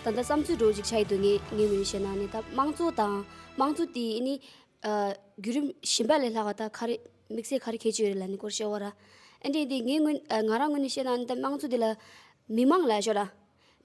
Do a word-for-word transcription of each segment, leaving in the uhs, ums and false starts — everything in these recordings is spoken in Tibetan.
ད་ལྟ་བསམ་ཚུལ་འདྲ་བོ་ཅིག་ཆགས་ཡོད་འདུག་ངས་ངའི་ངོས་ནས་བཤད་ན་ནི། ད་དམངས་གཙོ་དང་དམངས་གཙོ་དེ་ནི་ཨ་བརྒྱུད་རིམ་གཞན་པ་ལས་ལྷག་པ་ད་ག་རེ་དམིགས་བསལ་ག་རེ་གལ་ཆེ་ཡོད་རེད་ལབ་ནི་སྐོར་བཤད་འོ་ར། ཨ་འདྲ་འདི་ངའི་ངོས་ཨ་ང་རང་ངོས་ནས་བཤད་ན་ནི། ད་དམངས་གཙོ་དེ་ལ་མི་མང་ལབ་ཤོག་ར།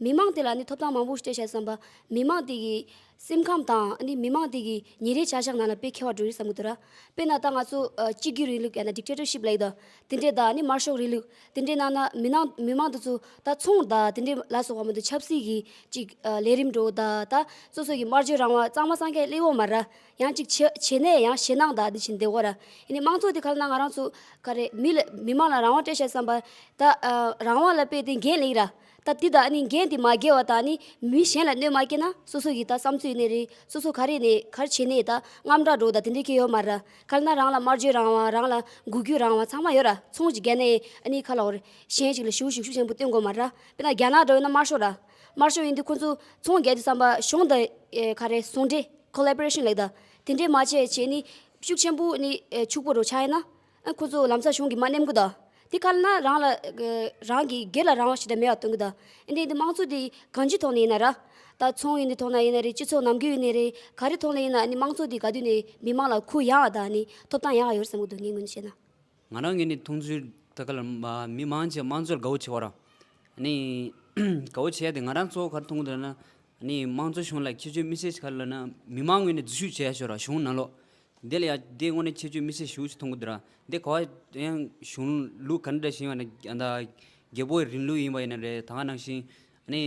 མི་མང་དེ་ལ་ནི་ཐོབ་ཐང་མང་པོ་སྤྲད་བཞག་བསམ་པ། མི་མང་དེ་གི་སེམས་ཁམས་དང་ཨ་ནི་མི་མང་དེ་གི་ཉིན་རེའི་བྱ་གཞག་ནང་ལ་དཔེ་ཁྱད་པར་འགྲོ་རེད་བསམ་གི་འདུག་ར། དཔེར་ན་ད་ང་ཚོ་ཨ་གཅིག་གྱུར་རིང་ལུགས་ཡང་ན་ཌིག་ཊེ་ཊར་ཤིབ་ལབ་ཡོད་དོ། དེ་འདྲས་དང་ཨ་ནི་དམར་ཤོག་རིང་ལུགས་དེ་འདྲས་ནང་ན་མི་ནང་མི་མང་དེ་ཚོ་ད་ཚོང་དང་དེ་འདྲས་ལ་སོགས་པ་མི་འདུག་ཆབ་སྲིད་ཀྱི་ཅིག་ཨ་ལས་རིམ་འགྲོ་དང་། ད་སོ་སོ་གི་སྨྲ་བརྗོད་རང་དབང་གཙང་མ་གཙང་རྐྱང་སླེབས་ཡོད་མ་རེད། ཡང་ཅིག་བྱེད་བྱེད་ནས་ཡང་ཞེད་སྣང་དང་དེ་བཞིན་བསྡད་ཡོད་ར། ཡིན་ནའི་དམངས་གཙོ་དེ་ག་ལབ་ན་ང་རང་ཚོ་ག་རེ་མི་ལ་མི་མང་ལ་རང་དབང་སྤྲད་བཞག་བསམ་པ། ད་ཨ་རང་དབང་ལ་དཔེ་དེ་འགན་ལེན་ར། ད་དེ་དང་ཨ་ནི་འགན་དེ་མ་འགེལ་བ་དང་ཨ་ནི་མི་གཞན་ལ་གནོད་མ་སྐྱེལ་ན། སོ་སོ་གི་ད་བསམ་ཚུལ་ཡིན་ནའི་རེད། སོ་སོ་ག་རེ་ནས་ག་རེ་བྱེད་ནའི་ད་དངངས་སྐྲག་འདྲ་བོ་དང་དེ་འདྲས་སྐྱེ་ཡོད་མ་རེད། ག་ལབ་ན་རང་ལ་སྨྲ་བརྗོད་རང་དབང་། རང་ལ་འགུལ་སྐྱོད་རང་དབང་ཚང་མ་ཡོད་ར། ཚོང་ཅིག་བརྒྱབ་ནའི་ཨ་ནི་ག་ལབ་དགོས་རེད། གཞན་ཞིག་ལ་ཞུ་ཞུ་ཤུགས་ཆེན་པོ་སྟོན་དགོས་མ་རེད། དཔེར་ན་རྒྱ་ནག་འདྲ་བོ་ཡིན་ན་དམར་ཤོག་ར། དམར་ཤོག་ཡིན་དུས་ཁོ་ཚོ་ཚོང་རྒྱག་དུས་ཙམ་པ་གཞུང་དང་ཨེ་ག་རེ་ཟུང་འབྲེལ་ཁོ་ལ་བོ་རེ་ཤན་ལབ་ཡོད་ད། དེ་འདྲས་མ་བྱས་བྱས་ནི་ཤུགས་ཆེན་པོ་ནི་ཨེ་ཕྱུག་པོ་རུ་ཆགས་ཡིན་ན། ཨ་ཁོ་ཚོ་ལམ་སང་གཞུང་གིས་མར་མནན་གི་ད། དེ་ག་ལབ་ན་རང་ལ་ཨེ་རང་གི་སྒེར་ལ་རང་དབང་ཞེ་དྲག་མེད་པ་སྟོན་གི་ད། ཨ་ནི་འདི་དམངས་གཙོ་འདི་གང་ཅིའི་ཐོག་ནས་ཡིན་ན་ར། ད་ཚོང་ཡིན་དུས་ཐོག་ན་ཡིན་ན་རེད། སྤྱི་ཚོགས་ནམ་རྒྱུན་ཡིན་ན་རེད། ག་རེ་ཐོག་ནས་ཡིན་ན་ཨ་ནི་དམངས་གཙོ་འདི་ག་དུས་ནས་མི་མང་ལ་ཁུར་ཡག་དང་ཨ་ནི་ཐོབ་ཐང་ཡག་ཡོད་བསམ་གི་འདུག་ངའི་ངོས་ནས་བཤད་ན། ང་རང་ངོས་ནས་མཐོང་ཚུལ་ད་ག་ལ་མ་མི་མང་ཆེ་དམངས་གཙོ་ལ་དགའ་བོ་བྱེད་པ་ར། ཨ་ནི་དགའ་བོ་བྱེད་ཡ་དེ་ང་རང་གཙོ་བོ་ག་རེ་མཐོང་གི་འདུག་ལབ་ན། ཨ་ནི་དམངས་གཙོ་གཞུང་ལ་ཁྱད་ཆོས་དམིགས་བསལ་ཞིག་ག་རེ་ལབ་ན། མི་མང་ངོས་ནས་འཛུལ་ཞུགས་བྱེད་ཡ་ཤོག་ར། གཞུང་ནང་ལོགས་དེ་ལ་ཡ་དེ་དངོས་གནས་ཁྱད་ཆོས་དམིགས་བསལ་ཞེ་པོ་ཞིག་མཐོང་གི་འདུག་ར། དེ་ག་བ་ཡང་གཞུང་ལུགས་ག་འདྲ་ཞིག་ཡིན་པ་ཡིན་ན། ད་རྒྱལ་པོའི་རིང་ལུགས་ཡིན་པ་ཡིན་ན་རེད། ད་ག་ནང་བཞིན་ཨ་ནི་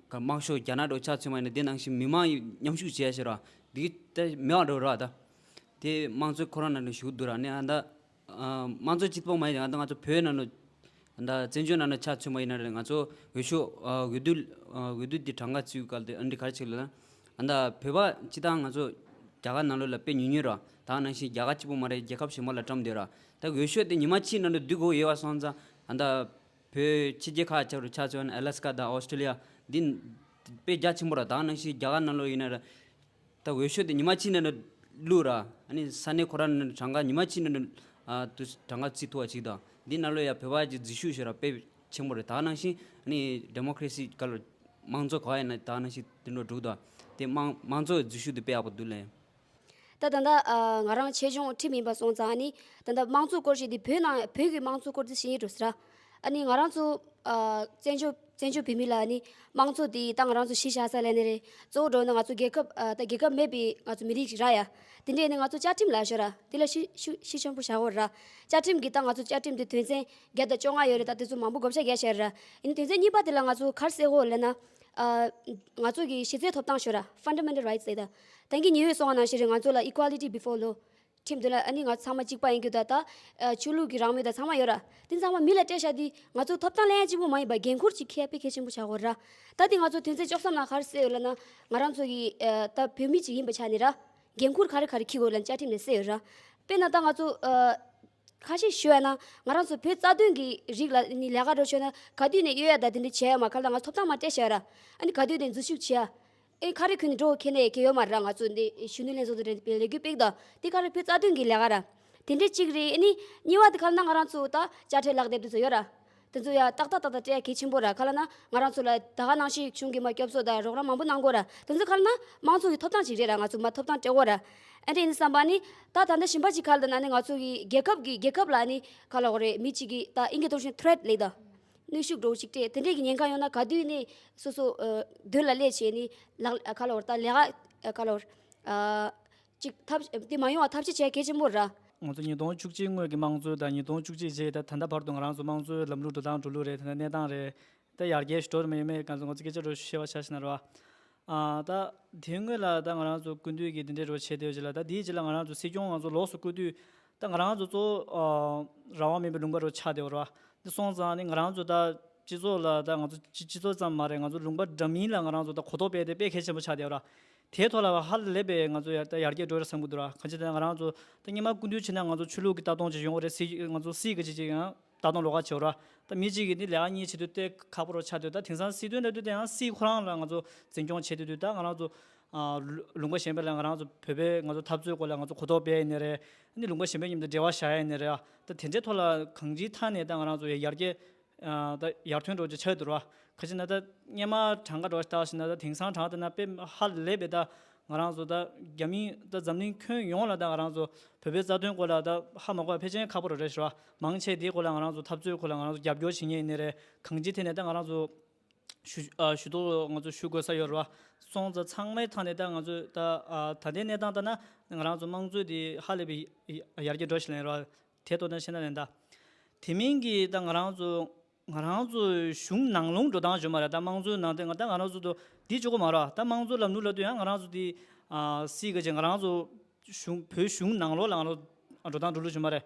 དམར་ཤོག་རྒྱ་ནག་འདྲ་ཆ་མཚོན་པ་ཡིན་ན། དེ་ནང་བཞིན་མི་མང་མཉམ་ཞུགས་བྱེད་ཡ་ཤོག་ར། དེ་ད་མེད་པ་འདྲ་བོ་ར། ད་དེ་དམངས་གཙོ་ཁོ་རང་ནང་ནས་ཞུགས་འདུག་ར། ཨ་ནི་ཨ་ད་ཨ་དམངས་གཙོ་གཅིག་པོ་མ་ཡིན། ཨ་ད་ང་ཚོ་བོད་ནང་ལ་ཨ་ད་བཙན་བྱོལ་ནང་ལ་ཆ་མཚོན་པ་ཡིན་ན་རེད། ང་ཚོ་འོས་ཤོག་ཨ་འོས་བསྡུ་ཨ་འོས་བསྡུ་དེ་གྲངས་ཀ་བརྩིས་སྐབས་དེ་ཨ་འདི་ག་རེ་བྱེད་ལབ་ན། ཨ་ད་བོད་པ་སྤྱི་བཏང་ང་ཚོ་རྒྱ་གར་ནང་ལོགས་ལ་དཔེ་ཉུང་ཉུང་ར། ད་ནང་བཞིན་རྒྱ་གར་གཅིག་པོ་མ་རེད། རྒྱལ་ཁབ་གཞན་པ་ལ་བཀྲམ་བསྡད་ར། ད་འོས་ཤོག་དེ་ཉི་མ་གཅིག་ནང་ལ་བསྡུ་དགོས་ཡོད་པ་སོང་ཙང་། ཨ་ད་བོད་ཕྱི་རྒྱལ་ཁག་ཆ་རུ་ཆ་མཚོན་ན་ཨ་ལ་སི་ཀ་དང་ཨོ་སི་ཀྲི་ལི་ཡ་འདི་དཔེ་རྒྱ་ཆེན་པོ་ར། ད་ནང་བཞིན་རྒྱ་གར་ནང་ལོགས་ཡིན་ན་ར། ད་འོས་ཤོག་དེ་ཉི་མ་གཅིག་ནང་ལ་བླུགས་ར། ཨ་ནི་ས་གནས་ཁོ་རང་ནང་གྲངས་ཀ་ཉི་མ་གཅིག་ནང་ལ་ཨ་དུ་གྲངས་ཀ་བརྩི་ཐུབ་པ་ཅིག་དང་། འདི་ནང་ལོགས་ཡ་བོད་པ་ཅིག་འཛུལ་ཞུགས་ཞུ་ར་དཔེ་ཆེན་པོ་རེད། ད་ནང་བཞིན་ཨ་ནི་ཌི་མོ་ཀ་རེ་སི་ག་ལ་དམངས་གཙོ་ག་ཡིན་ན་ད་ནང་བཞིན་དེ་འགྲོ་འགྲོ་གི་འདུག་དེ་དམངས་དམངས་གཙོ་འཛུལ་ཞུགས་དེ་དཔེ་ཡག་པོ་འདུག་ལེ། ད་ད་ལྟ་ཨ་ང་རང་ཆེད་སྦྱོང་ཁྲིམས་ཡིན་པ་སོང་ཙང་། ཨ་ནི་ད་ལྟ་དམངས་གཙོ་སྐོར་ཞིག་འདི་བོད་ནང་བོད་ཀྱི་དམངས་གཙོ་སྐོར་དེ་ཤེས་ཀྱི་འགྲོ་ཟེར་ར། ཨ་ནི་ང་རང་ཚོ་ཨ་བཙན་བྱོལ་བཙན་བྱོལ་བོད་མི་ལ་ཨ་ནི་དམངས་གཙོ་དེ་ད་ང་རང་ཚོ་གཞི་བཞག་ས་ལབ་ནི་རེད། གཙོ་བོ་འགྲོ་ན་ང་ཚོ་རྒྱལ་ཁབ་ཨ་ད་རྒྱལ་ཁབ་མེད་པའི་ང་ཚོ་མི་རིགས་ཤིག་ར་ཡ། དེ་འདྲས་ནི་ང་ཚོ་བཅའ་ཁྲིམས་ལབ་ཤོག་ར། དེ་ལ་ཤི་ཤུ་ཤི་ཆེན་པོ་བཞག་ཡོད་ར། བཅའ་ཁྲིམས་ཀྱི་ད་ང་ཚོ་བཅའ་ཁྲིམས་དེ་དོན་ཚན་བརྒྱ་དང་བཅོ་ལྔ་ཡོད་རེད། ད་དེ་ཚོ་མང་པོ་བགོ་བཤའ་རྒྱག་བཞག་ར། ཨ་ནི་དོན་ཚན་གཉིས་པ་དེ་ལ་ང་ཚོ་ག་རེ་ཟེར་ཡོད་ལབ་ན། ཨ་ང་ཚོ་གི་གཞི་རྩའི་ཐོབ་ཐང་ཤོག་ར། Fundamental Rights ཟེར་ད། ད་གིན་ཉི་འོད་གསུངས་པ་ནང་བཞིན་རེད། ང་ཚོ་ལ་Equality Before Law ཁྲིམས་དེ་ལ་ཨ་ནི་ང་ཚོ་ཚང་མ་གཅིག་པ་ཡིན་རྒྱུ་ད། ད་ཨ་ཆོས་ལུགས་ཀྱི་རང་མོས་དང་ཚང་མ་ཡོད་ར། དེ་ཚང་མ་མི་ལ་སྤྲད་བཞག་དེ་ང་ཚོ་ཐོབ་ཐང་ལེན་ཡ་གཅིག་པོ་མ་ཡིན་པ་འགན་ཁུར་ཅིག་འཁྱེར་ཡ་དཔེ་གལ་ཆེན་པོ་ཆགས་ཡོད་ར། ད་དེ་ང་ཚོ་དོན་ཚན་བཅུ་གསུམ་ནང་ག་རེ་གསལ་ཡོད་ལབ་ན། ང་རང་ཚོ་གི་ཨ་ད་བོད་མི་ཅིག་ཡིན་པའི་ཆ་ནས་ར། འགན་ཁུར་ག་རེ་ག་རེ་འཁྱེར་དགོས་ལབ་བཅའ་ཁྲིམས་ནས་གསལ་ཡོད་ར། དཔེར་ན་ད་ང་ཚོ་ཨ་ཁ་ཤས་ཞུ་ཡ་ན། ང་རང་ཚོ་བོད་རྩ་དོན་གྱི་རིགས་ལ་ནི་ལས་ཀ་འགྲོ་ཆོག་ན་ག་དུས་ནས་གཡོལ་ཡ་ད་དེ་འདྲ་བྱས་ཡ་མ། ག་ལ་ང་ཐོབ་ཐང་མ་སྤྲད་བཞག་ར། ཨ་ནི་ག་དུས་ནས་འཛུལ་ཞུགས་བྱས་ཡ། ཨེ་ཁ་རེ་ཁུན་ནས་འགྲོ་ཁེ་ནས་ཁེ་ཡོད་མ་རེད། ང་ཚོ་འདི་གཞོན་ནུ་ལྷན་ཚོགས་དང་འབྲེལ་བའི་ལས་འགུལ་སྤེལ་དང་། དེ་ག་རེ་བོད་རྩ་དོན་གྱི་ལས་ཀ་ར། དེ་འདྲས་གཅིག་རེད། ཨ་ནི་གཉིས་པ་དེ་ག་ལ་ན་ང་རང་ཚོ་ད་དཔྱ་ཁྲལ་ལག་དེབ་དེ་ཚོ་ཡོད་ར། དེ་ཚོ་ཡ་ཏག་ཏག་ཏག་ཏག་སྤྲད་ཡ་གལ་ཆེན་པོ་ར། ག་ལ་ན་ང་རང་ཚོ་ལ་ད་ག་ནང་བཞིན་གཞུང་གིས་མ་སྐྱོབ་གསོ་དང་རོགས་རམ་མང་པོ་གནང་དགོས་ར། དེ་ཚོ་ག་ལ་ན་དམངས་གཙོ་གི་ཐོབ་ཐང་ཅིག་རེད་ར། ང་ཚོ་མ་ཐོབ་ཐང་སྤྲད་དགོས་ར། ཨ་འདྲས་ཡིན་བསམ་པ་ནི། ད་ད་ལྟ་གཞན་པ་ཅིག་ག་ལ་ན་ནི་ང་ཚོ་གི་རྒྱལ་ཁབ་ཀྱི་རྒྱལ་ཁབ་ལ་ནི་ག་ལ་འོ་རེད། མི་གཅིག་གིས་ད་ཨིན་སྐད་ཐོག་བཞིན་threat ལབ་ད། གནོན་ཤུགས་འདྲ་བོ་ཅིག་སྤྲད། དེ་འདྲས་ཀྱི་ཉེན་ཁ་ཡོང་ན་ག་དུས་ནས་སོ་སོ་ཨ་མདུན་ལ་སླེབས་བྱས་ནས་ལག་ཨ་ག་ལ་བར་ད་ལས་ཀ་ཨ་ག་ལ་བར་ཨ་ཅིག་ཐབས་དེ་མ་ཡོང་བ་ཐབས་ཤེས་བྱེད་གལ་ཆེན་པོ་ར། ང་ཚོ་ཉིས་སྟོང་བཅུ་གཅིག་སྔོན་གྱི་དམངས་གཙོ་དང་ཉིས་སྟོང་བཅུ་གཅིག་རྗེས་ད་ད་ལྟ་བར་དུ་ང་རང་ཚོ་དམངས་གཙོའི་ལམ་ལུགས་འགྲོ་སྟངས་འགྲོ་ལུགས་རེད། ད་ལྟ་གནས་སྟངས་རེད། ད་ཡར་རྒྱས་ཤིག་འགྲོ་རེད་མ་ཡོད་མེད་ང་ཚོ་ང་ཚོ་སྐད་ཆ་འགྲོ་བཤད་པ་ཆ་ཞིག་ན་ར། ཨ་ད་དེའི་སྔོན་ལ་ད་ང་རང་ཚོ་སྐུ་མདུན་གྱིས་འདི་འདྲའི་རོགས་བྱས་དེ་ཡོད་ཅིག་ལ། ད་དེའི་རྗེས་ལ་ང་རང་ཚོ་སྲིད་སྐྱོང་ང་ཚོ་ལོགས་སུ་བསྐོ་དུས། ད་ང་རང་ཚོ་གཙོ་བོ་ཨ་རང་དབང་མེད་པའི་ལུང་པ་རུ་ཆགས་བསྡད་པ་རེད་བ། འདི་སོང་ཙང་ནི་ང་རང་ཚོ་ད་སྤྱི་ཚོགས་ལ་ད་ང་ཚོ་སྤྱི་སྤྱི་ཚོགས་ཙམ་མ་རེད། ང་ཚོ་ལུང་པ་འདྲ་མིན་ལ་ང་རང་ཚོ་ད་གོ་རྟོགས་སྤེལ་ཏེ་དཔེ་གལ་ཆེན་པོ་ཆགས་བསྡད་པ་རེད། དེའི་ཐོག་ལ་ཧ་ལས་པའི་ང་ཚོ་ཡར་ད་ཡར་རྒྱས་འགྲོ་རེད་བསམ་གྱི་འདུག་ར། གང་ཅི་ད་ང་རང་ཚོ་ད་སྔོན་མ་སྐུ་མདུན་ཕྱིན་ན་ང་ཚོ་ཆོས་ལུགས་ཀྱི་ལྟ་སྟངས་ཅིག་ཡོང་གི་རེད། སྲིད་ང་ཚོ་སྲིད་ཀྱི་ཅིག་ཅིག་ཡང་ལྟ་སྟངས་ལོགས་ཀ་བྱེད་པ་ར། ད་མི་གཅིག་གིས་ནི་ལས་ཀ་གཉིས་བྱེད་དུས་དཔེ་ཁག་པོ་རུ་ཆགས་དུས། ད་དེང་སང་སྲིད་དོན་ལབ་དུས་དེ་ཡང་སྲིད་ཁོ་རང་ལ་ང་ཚོ་འཛིན་སྐྱོང་བྱེད་དུས་དུས་ད་ང་རང་ཚོ་ཨ་ལུ་ལུང་པ་གཞན་པ་ལ་ང་རང་ཚོ་བོད་པའི་ང་ཚོ་འཐབ་རྩོད་སྐོར་ལ་ང་ཚོ་གོ་རྟོགས་སྤེལ་ཡ་ཡིན་ནའི་རེད། ཨ་ནི་ལུང་པ་གཞན་པའི་མཉམ་དུ་འབྲེལ་བ་བཞག་ཡ་ཡིན་ནའི་རེད། ད་དེ་འདྲའི་ཐོག་ལ་གང་ཅིའི་ཐད་ནས་ད་ང་རང་ཚོ་ཡར་རྒྱས་ཨ་ད་ཡར་ཐོན་འགྲོ་རྒྱུ་ཆགས་ཡོད་འདུག་ར། ཁ་ཅིག་ན་ད་སྔོན་མ་གྲངས་ཀ་འགྲོ་ཞིག་བལྟས་ཞིག་ན་ད་དེང་སང་གྲངས་བལྟས་ན་དཔེ་ཧ་ལས་པའི་ད་ང་རང་ཚོ་ད་རྒྱ་མི་ད་འཛམ་གླིང་ཁྱོན་ཡོངས་ལ་ད་ང་རང་ཚོ་བོད་པའི་རྩ་དོན་སྐོར་ལ་ད་ཧ་མ་གོ་བ་ཕལ་ཆེར་ཁག་པོ་རེད་རེད་ཤག་མང་ཆེ་དེའི་སྐོར་ལ་ང་རང་ཚོ་འཐབ་རྩོད་སྐོར་ལ་ང་རང་ཚོ་རྒྱབ་སྐྱོར་བྱེད་མཁན་ཡིན་ནའི་རེད། གང་ཅིའི་ཐད་ནས་ད་ང་རང་ཚོ་ཞུ་ཨ་ཞུ་གཏུག་ང་ཚོ་ཞུ་དགོས་ས་ཡོད་རེད་བ། སོང་ཙང་ཚང་མའི་ཐོག་ནས་ད་ང་ཚོས་ད་ཨ་ད་ལྟའི་གནས་སྟངས་ལྟར་ན་ང་རང་ཚོ་དམངས་གཙོ་དེ་ཧ་ལས་པའི་ཡར་རྒྱས་འགྲོ་བཞིན་ཡོད་རེད་བ། དེ་ཐོག་ནས་བཤད་ན་ལན་ད་དེ་མིན་གྱི་ད་ང་རང་ཚོ་ང་རང་ཚོ་གཞུང་ནང་ལོགས་འགྲོ་སྟངས་བྱུང་མ་རེད། ད་དམངས་གཙོའི་ནང་དེ་ང་ད་ང་རང་ཚོ་དུ་འདི་གཅིག་པོ་མ་རེད། ད་དམངས་གཙོའི་ལམ་ལུགས་ལབ་དུས་ཡང་ང་རང་ཚོ་དེ་ཨ་སྲིད་ག་ཅིག་ང་རང་ཚོ་གཞུང་བོད་གཞུང་ནང་ལོགས་ལ་ང་རང་ཚོ་འགྲོ་སྟངས་འགྲོ་ལུགས་བྱུང་མ་རེད།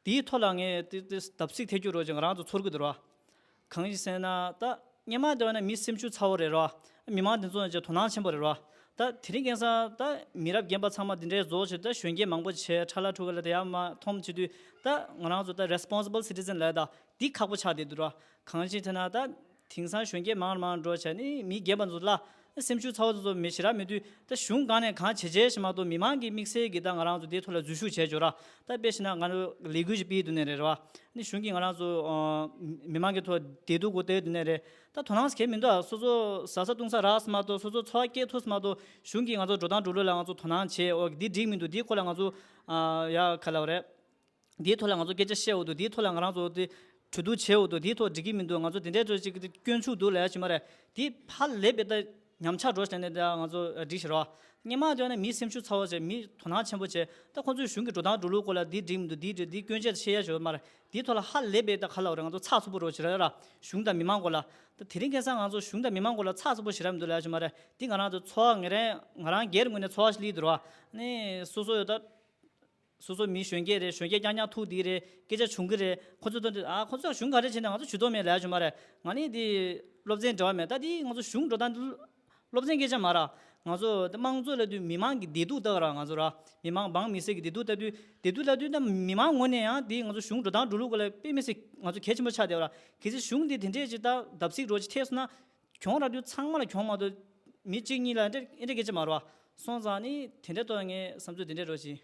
དེའི་ཐོག་ལ་ངས་དེ་དེ་བརྡབ་གསིག་ཐེབས་རྒྱུ་རོགས་ཅིག་ང་རང་ཚོ་ཚོར་གི་འདུག་རོགས། གང་ཡིན་ཟེར་ན་ད་སྔོན་མ་དེ་བ་ན་མི་སེམས་ཤུགས་ཚ་བོ་རེད་རོགས། མི་མང་དེ་ཚོ་ཡང་ཅིག་དོ་སྣང་ཆེན་པོ་རེད་རོགས། ད་དེ་རིང་ཁ་སང་ད་མི་རབས་རྒན་པ་ཚང་མ་འདི་འདྲའི་བཟོ་བྱེད་ད་གཞོན་སྐྱེས་མང་པོ་བྱས་ཁྲ་ལ་ཁྲུ་ག་ལ་དེ་ཡང་མ་མཐོང་བྱེད་དུས་ད་ང་རང་ཚོ་ད་responsible citizen་ལ་ད་འདི་ཁག་པོ་ཆགས་བསྡད་འདུག་རོགས། གང་ཞིག་དེ་ན་ད་དེང་སང་གཞོན་སྐྱེས་མང་རུ་མང་རུ་འགྲོ་བྱས་ནི་མི་རྒན་པ་ཚོ་ལ་སེམས་ཤུགས་ཚ་བོ་དེ་ཚོ་མི་ཞེ་དྲག་མེད་དུས་ད་གཞུང་སྒང་ནས་གང་བྱེད་བྱེད་ཞིག་མ་གཏོགས་མི་མང་གི་དམིགས་བསལ་གྱི་ད་ང་རང་ཚོ་དེའི་ཐོག་ལ་འཛུལ་ཞུགས་བྱས་འཇོག་ར། ད་དཔེ་བཞིན་ན་ང་ཚོ་ལས་འགུལ་ཞིག་སྤེལ་འདུག་ནས་རེད་ར། ནི་གཞུང་གིས་ང་རང་ཚོ་ཨ་མི་མང་གི་ཐོག་བདེ་སྡུག་གོ་བལྟས་འདུག་ནས་རེད། ད་དོ་སྣང་གལ་མི་འདུག་ཨ། སོ་སོ་ཟ་ས་བཏུང་ས་རག་ས་མ་གཏོགས་སོ་སོ་འཚོ་བ་སྐྱེལ་ཐུབ་ས་མ་གཏོགས་གཞུང་གིས་ང་ཚོ་འགྲོ་སྟངས་འགྲོ་ལུགས་ལ་ང་ཚོ་དོ་སྣང་བྱས། འོ་འདི་འགྲིག་མི་འདུག་འདིའི་སྐོར་ལ་ང་ཚོ་ཨ་ཡ་ག་ལབ་རེད། འདིའི་ཐོག་ལ་ང་ཚོ་སྐད་ཆ་བཤད་འོ་འདུག་འདིའི་ཐོག་ལ་ང་རང་ཚོ་དེ་གྲོས་བསྡུར་བྱས་འོ་འདུག་འདིའི་ཐོག་འགྲིག་གི་མི་འདུག་ང་ཚོ་དེ་འདྲའི་ཚོ་ཅིག་སྐྱོན་ཚུགས་འདུག་ལབ་ཡ་ཅིག་མ་རེད། དེ་ཕར་ལས་པའི་ད་ཉམས་ཆག་འགྲོ་བཞིན་ནས་ད་ང་ཚོ་འགྲིག་ཤི་རོགས། སྔོན་མ་དེ་ནས་མི་སེམས་ཤུགས་ཚ་བོ་བྱས། མི་དོ་སྣང་ཆེན་པོ་བྱས། ད་ཁོང་ཚོས་གཞུང་གི་འགྲོ་སྟངས་འགྲོ་ལུགས་སྐོར་ལ་འདི་འགྲིག་མི་འདུག་འདི་འགྲིག་འདི་སྐྱོན་ཆ་ཆེ་ཡ་ཞོ་མ་རེད། འདིའི་ཐོག་ལ་ཧ་ལས་པའི་ད་ག་ལབ་རེད། ང་ཚོ་ཚགས་ཚུད་པོ་རོགས་བྱེད་ར་ར། གཞུང་དང་མི་མང་སྐོར་ལ། ད་དེ་རིང་ཁ་སང་ང་ཚོ་གཞུང་དང་མི་མང་སྐོར་ལ་ཚགས་ཚུད་པོ་བྱེད་ར་མི་འདུག་ལབ་ཡ་ཞོ་མ་རེད། འདི་ང་རང་ཚོ་འཚོ་བ་ངེད་རང་ང་རང་སྒེར་ངོས་ནས་འཚོ་བ་ཞིག་ལུས་འདུག་ར། ནི་སོ་སོ་ཡོད་ད། སོ་སོ་མི་གཞོན་སྐྱེས་རེད། གཞོན་སྐྱེས་རྐྱང་རྐྱང་ཐུག་དེ་རེད། སྐད་ཆ་བྱུང་གི་རེད། ཁོ་ཚོ་ད་ཨ་ཁོ་ཚོ་གཞུང་ག་རེ་བྱས་ནས་ང་ཚོ་ཇུས་གཏོགས་མེད་ལབ་ཡ་ཞོ་མ་རེད། ང་ནི་འདི་སློབ་ཚན་འབྲེལ་བ་མེད། ད་འདི་ང་ཚོ་གཞུང་འགྲོ་སྟངས་འདི་སློབ་ཚན་སྐད་ཆ་མ་ར། ང་ཚོ་ད་དམངས་གཙོ་ལབ་དུས་མི་མང་གི་བདེ་སྡུག་ལྟ་ག་ར། ང་ཚོ་ར་མི་མང་འབངས་མི་སེར་གི་བདེ་སྡུག་ལྟ་དུས་བདེ་སྡུག་ལྟ་དུས་ད་མི་མང་ངོས་ནས་ཡང་འདི་ང་ཚོ་གཞུང་འགྲོ་སྟངས་འགྲོ་ལུགས་སྐོར་ལ་དཔེ་མི་སྲིད་ང་ཚོ་གལ་ཆེན་པོ་ཆགས་བསྡད་པ་ར། གལ་སྲིད་གཞུང་འདི་དེ་འདྲས་ཅིག་ད་བརྡབ་གསིག་རོགས་ཅིག་ཐེབས་སོང་ན་གྱོང་རག་དུས་ཚང་མ་ལ་གྱོང་མ་གཏོགས་མི་གཅིག་གཉིས་ལ་འདྲ་འདྲ་སྐད་ཆ་མ་ར་བ། སོང་ཙང་ནི་དེ་འདྲས་ཐོག་ངས་བསམ་ཚུལ་དེ་འདྲས་རོགས་ཅིག་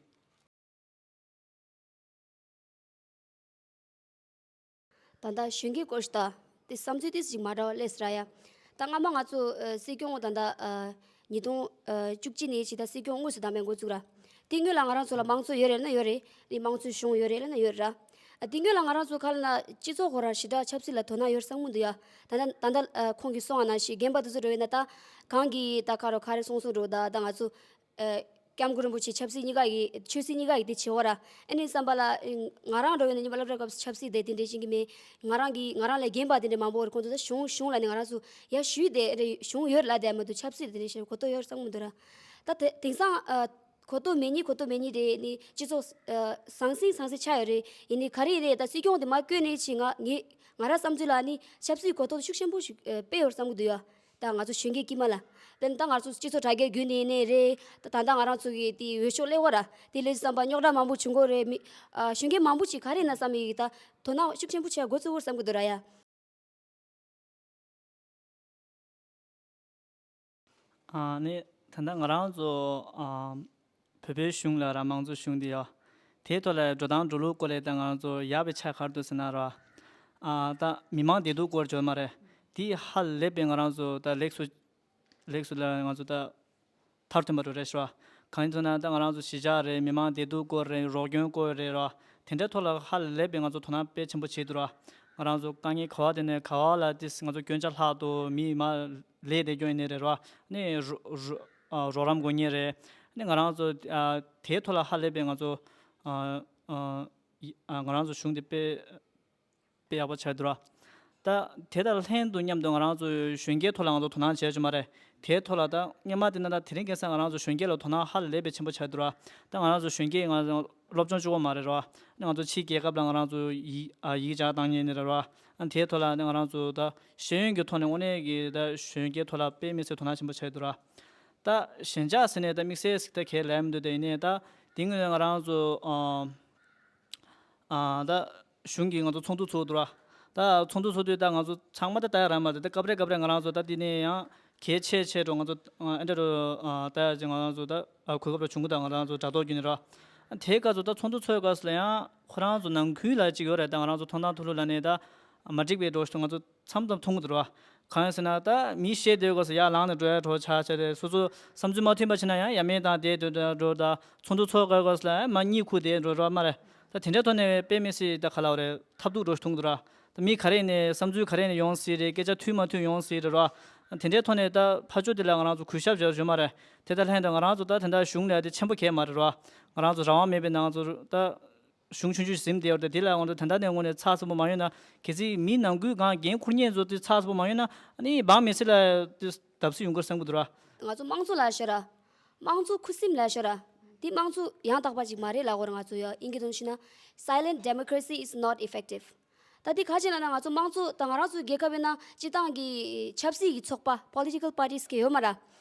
ད་ལྟ་གཞོན་སྐྱེས་སྐོར་ཞིག་ད་དེ་བསམ་ཚུལ་ཏོག་ཙམ་ཞིག་མ་འདྲ་བ་སླེབས་སོང་ར་ཡ། ད་སྔ་མ་ང་ཚོ་ཨ་སྲིད་སྐྱོང་ད་ལྟ་ཨ་ཉིས་སྟོང་ཨ་བཅུ་གཅིག་ནས་ཇི་ལྟར་སྲིད་སྐྱོང་དངོས་སུ་བདམས་པའི་འགོ་བཙུགས་ར། དེ་སྔོན་ལ་ང་རང་ཚོ་ལ་དམངས་གཙོ་ཡོད་རེད་ན་ཡོད་རེད། དེ་དམངས་གཙོའི་གཞུང་ཡོད་རེད་ལ་ན་ཡོད་ར། ཨ་དེ་སྔོན་ལ་ང་རང་ཚོ་ག་ལ་ན་སྤྱི་ཚོགས་ཁོ་ར་ཞེ་དྲག་ཆབ་སྲིད་ལ་དོ་སྣང་ཡོད་བསམ་གི་མི་འདུག་ཡ། ད་ལྟ་ད་ལྟ་ཨ་ཁོང་གིས་གསུངས་པ་ནང་བཞིན་རྒན་པ་དེ་ཚོ་འགྲོ་ཡོད་ན་ད་གང་གི་ད་ག་རོ་ག་རེ་སོང་སོང་འགྲོ་ད་ད་ང་ཚོ་ཨ་སྐྱབས་མགོན་རིན་པོ་ཆེ་ཆབ་སྲིད་གཉིས་ཀ་ཡི་ཆོས་སྲིད་གཉིས་ཀ་ཡི་དེ་བྱེད་འོ་ར། ཨ་ནི་བསམ་པ་ལ་ཨ་ང་རང་འགྲོ་ཡོད་ན་ཉི་མ་སློབ་གྲྭ་སྐབས་སུ་ཆབ་སྲིད་དེ་དེ་འདྲས་ཤེས་ཀྱི་མེད། ང་རང་གི་ང་རང་ལས་རྒན་པ་དེ་འདྲས་མང་པོ་རེད། ཁོང་ཚོ་ད་གཞུང་གཞུང་ལ་ནི་ང་རང་ཚོ་ཡ་ཞུས་དེ་རེད། གཞུང་ཡོད་ལ་དེ་མ་གཏོགས་ཆབ་སྲིད་དེ་འདྲས་ཤེས་གོ་རྟོགས་ཡོད་བསམ་གི་མི་འདུག་ར། ད་དེ་དེང་སང་ཨ་གོ་རྟོགས་མེད་ཉིད་གོ་རྟོགས་མེད་ཉིད་རེད། ནི་སྤྱི་ཚོགས་ཨ་ཟང་ཟིང་ཟང་ཟིང་ཆགས་ཡོད་རེད། ཡིན་ནི་ག་རེ་རེད། ད་སྲིད་སྐྱོང་དེ་མ་བསྐོས་ནས་ཕྱིན་ང་ངས་ང་རང་བསམ་ཚུལ་ལ་ནི་ཆབ་སྲིད་གོ་རྟོགས་ཤུགས་ཆེན་པོ་ཞིག་ཨ་སྤེལ་ཡོད་བསམ་གི་འདུག་ཡ། ད་ང་ཚོ་གཞོན་སྐྱེས་དཀྱུས་མ་ལ། དེ་ནི་ད་ང་ཚོ་སྤྱི་ཚོགས་དྲ་རྒྱའི་བརྒྱུད་ནས་ནས་རེད། ད་ད་ལྟ་ང་རང་ཚོ་གི་དེ་འོས་ཤོག་སླེབས་པ་ར། དེ་སླེབས་བསམ་པ་རྙོག་དྲ་མང་པོ་བྱུང་གི་རེད། མི་ཨ་གཞོན་སྐྱེས་མང་པོ་ཞིག་ག་རེ་ན་བསམ་ཡིག་ད་དོ་སྣང་ཤུགས་ཆེན་པོ་བྱེད་འགོ་ཚུགས་བསམ་གི་འདུག་ར་ཡ། ཨ་ནི་ད་ལྟ་ང་རང་ཚོ་ཨ་བོད་པའི་གཞུང་ལ་ར་དམངས་གཙོ་གཞུང་འདི་ཡ། དེའི་ཐོག་ལ་འགྲོ་སྟངས་འགྲོ་ལུགས་སྐོར་ལ་ད་ང་རང་ཚོ་ཡག་པའི་ཆ་ག་རེ་འདུག་ཟེར་ན་ར། ཨ་ད་མི་མང་བདེ་སྡུག་སྐོར་བརྗོད་མ་རེད། དེ་ཧ་ལས་པའི་ང་རང་ཚོ་ད་ལེགས་སུ་ལེགས་སུ་ལ་ང་ཚོ་ད་མཐར་ཐོན་པ་རུ་རེད་ཤག་གང་ཡིན་ཟེར་ན་ད་ང་རང་ཚོ་གཞིས་ཆགས་རེད། མི་མང་བདེ་སྡུག་སྐོར་རེད། རོགས་སྐྱོན་སྐོར་རེད་ར། དེ་འདྲའི་ཐོག་ལ་ཧ་ལས་པའི་ང་ཚོ་དོ་སྣང་དཔེ་ཆེན་པོ་བྱེད་འདུག་ར། ང་རང་ཚོ་དཀའ་ངལ་ག་བ་དེ་ནས་ག་བ་ལ་དེ་ང་ཚོ་སྐྱོན་ཆ་ལྷག་འདུག་མི་མ་ལས་དེ་སྐྱོན་ཡིན་ནི་རེད་ར། ནི་རོ་རོ་ཨ་རོགས་རམ་དགོས་ངེས་རེད། ནི་ང་རང་ཚོ་ཨ་དེའི་ཐོག་ལ་ཧ་ལས་པའི་ང་ཚོ་ཨ་ཨ་ཡི་ཨ་ང་རང་ཚོ་གཞུང་དེ་དཔེ་དཔེ་ཡག་པོ་ཆགས་འདུག་ར། ད་དེ་དང་ལྷན་དུ་མཉམ་དུ་ང་རང་ཚོ་གཞོན་སྐྱེས་ཐོག་ལ་ང་ཚོ་དོ་སྣང་བྱས་ཡོད་མ་རེད། དེའི་ཐོག་ལ་ད་སྔོན་མ་དེ་ན་ད་དེ་རིང་ཁ་སང་ང་རང་ཚོ་གཞོན་སྐྱེས་ལ་དོ་སྣང་ཧ་ལས་པའི་ཆེན་པོ་ཆགས་འདུག་ར། ད་ང་རང་ཚོ་གཞོན་སྐྱེས་ང་ཚོ་སློབ་སྦྱོང་གཅིག་པོ་མ་རེད་ར། ང་ཚོ་ཕྱིའི་རྒྱལ་ཁབ་ལ་ང་རང་ཚོ་ཡིག་ཨ་ཡིག་ཆ་བཏང་མཁན་ནི་རེད་ར། ཨ་དེའི་ཐོག་ལ་ང་རང་ཚོ་ད་ཤེས་ཡོན་གྱི་ཐོག་ནས་དངོས་གནས་ཀྱི་ད་གཞོན་སྐྱེས་ཐོག་ལ་དཔེ་མི་སྲིད་དོ་སྣང་ཆེན་པོ་ཆགས་འདུག་ར། ད་ཞེན་ཆགས་ཟེར་ནས་ད་དམིགས་བསལ་ཟིག་ད་གས་ལབ་མི་འདུག་དེ་ཡིན་ནའི་ད་དེ་སྔོན་ང་རང་ཚོ་ཨ་ཨ་ད་གཞུང་གིས་ང་ཚོ་ཚོགས་འདུ་ཚོགས་འདུག་ར། ད་ཚོགས་འདུ་ཚོགས་དུས་ད་ང་ཚོ་ཚང་མ་ད་ལྟ་ཡ་རག་མ་རེད། ད་སྐབས་རེ་སྐབས་རེ་ང་རང་ཚོ་ད་འདི་ནས་ཡང་གལ་ཆེ་ཆེ་འགྲོ་ང་ཚོ་ཨ་འདྲ་འགྲོ་ཨ་ད་ཡ་ཅིག་ང་རང་ཚོ་ད་ཨ་གོ་སྐབས་ར་བྱུང་གི་ད་ང་རང་ཚོ་དྲ་ཐོག་བརྒྱུད་ནས་ར། དེའི་སྐབས་སུ་ད་ཚོགས་འདུ་ཚོགས་སྐབས་སུ་ལ་ཡང་ཁོ་རང་ཚོ་ནང་ཁུལ་ལ་ཅིག་ཡོད་རེད། ད་ང་རང་ཚོ་ཐོབ་ཐང་ཐོབ་ལུགས་ལ་ནས་ད་མ་འགྲིག་པའི་འགྲོ་ཞིག་ང་ཚོ་མཚམས་མཚམས་མཐོང་གི་འདུག་ར། གང་ཡིན་ཟེར་ན་ད་མི་བཤད་སྡོད་དགོས་སུ་ཡར་ལངས་ནས་འགྲོ་ཡ་འགྲོ་ཆ་ཆ་དེ་སོ་སོ་བསམ་ཚུལ་མ་མཐུན་པ་ཕྱིན་ན་ཡང་ཡ་མེད་དང་དེ་འགྲོ་འགྲོ་འགྲོ་ད་ཚོགས་འདུ་ཚོགས་དགོས་དགོས་སུ་ལ་མ་གཉིད་ཁུག་དེ་འགྲོ་འགྲོ་མ་རེད། ད་དེ་འདྲའི་ཐོག་ནས་དཔེ་མི་སྲིད་ད་ག་ལ་བ་རེད། ཐབས་སྡུག་འགྲོ་ཐུང་འདུག་ར། ད་མི་ག་རེ་ནས་བསམ་ཚུལ་ག་རེ་ནས་ཡོང་སྲིད་རེད། སྐད་ཆ་མཐུན་མ་མཐུན་ཡོང་སྲིད་རེད་ར། དེ་འདྲའི་ཐོག་ནས་ད་ཕར་ཕྱོགས་དེ་ལ་ང་རང་ཚོ་གུས་ཞབས་བྱ་རྒྱུ་མ་རེད། དེ་ད་ལྷན་དུ་ང་རང་ཚོ་ད་དེ་འདྲ་གཞུང་ལ་དེ་ཆེན་པོ་གས་མ་རེད་ར། ང་རང་ཚོ་རང་དབང་མེད་པའི་ནང་ཚོ་ད། གཞུང་ཆུང་ཆུང་ཟིན་བསྡད་ཡོད་རེད། དེ་ལ་ང་ཚོ་ད་ལྟ་ནས་ངོས་ནས་ཚགས་ཚུད་པོ་མ་ཡོང་ན་གལ་སྲིད་མི་ནང་ཁུལ་གང་འགན་འཁུར་མཁན་ཚོ་དེ་ཚགས་ཚུད་པོ་མ་ཡོང་ན་ཨ་ནི་འབངས་མི་སེར་ལ་དེ་བརྡབ་གསིག་ཡོང་གི་རེད་བསམ་གྱི་འདུག་ར། ང་ཚོ་དམངས་གཙོ་ལ་ཤོད་ར། དམངས་གཙོ་ཁུ་སིམ་ལ་ཤོད་ར། དེ་དམངས་གཙོ་ཡང་དག་པ་ཅིག་མ་རེད་ལབ་དགོས་རེད། ང་ཚོ་ཡ་དབྱིན་སྐད་ཐོག་ནས་བཤད་ན་silent democracy is not effective. ད་དེ་ག་ཅི་ལབ་ན་ང་ཚོ་དམངས་གཙོ་ད་ང་རང་ཚོའི་རྒྱལ་ཁབ་ཡིན་ན་སྤྱི་བཏང་གི་ཆབ་སྲིད་ཀྱི་ཚོགས་པ་political parties གི་ཡོད་མ་ར།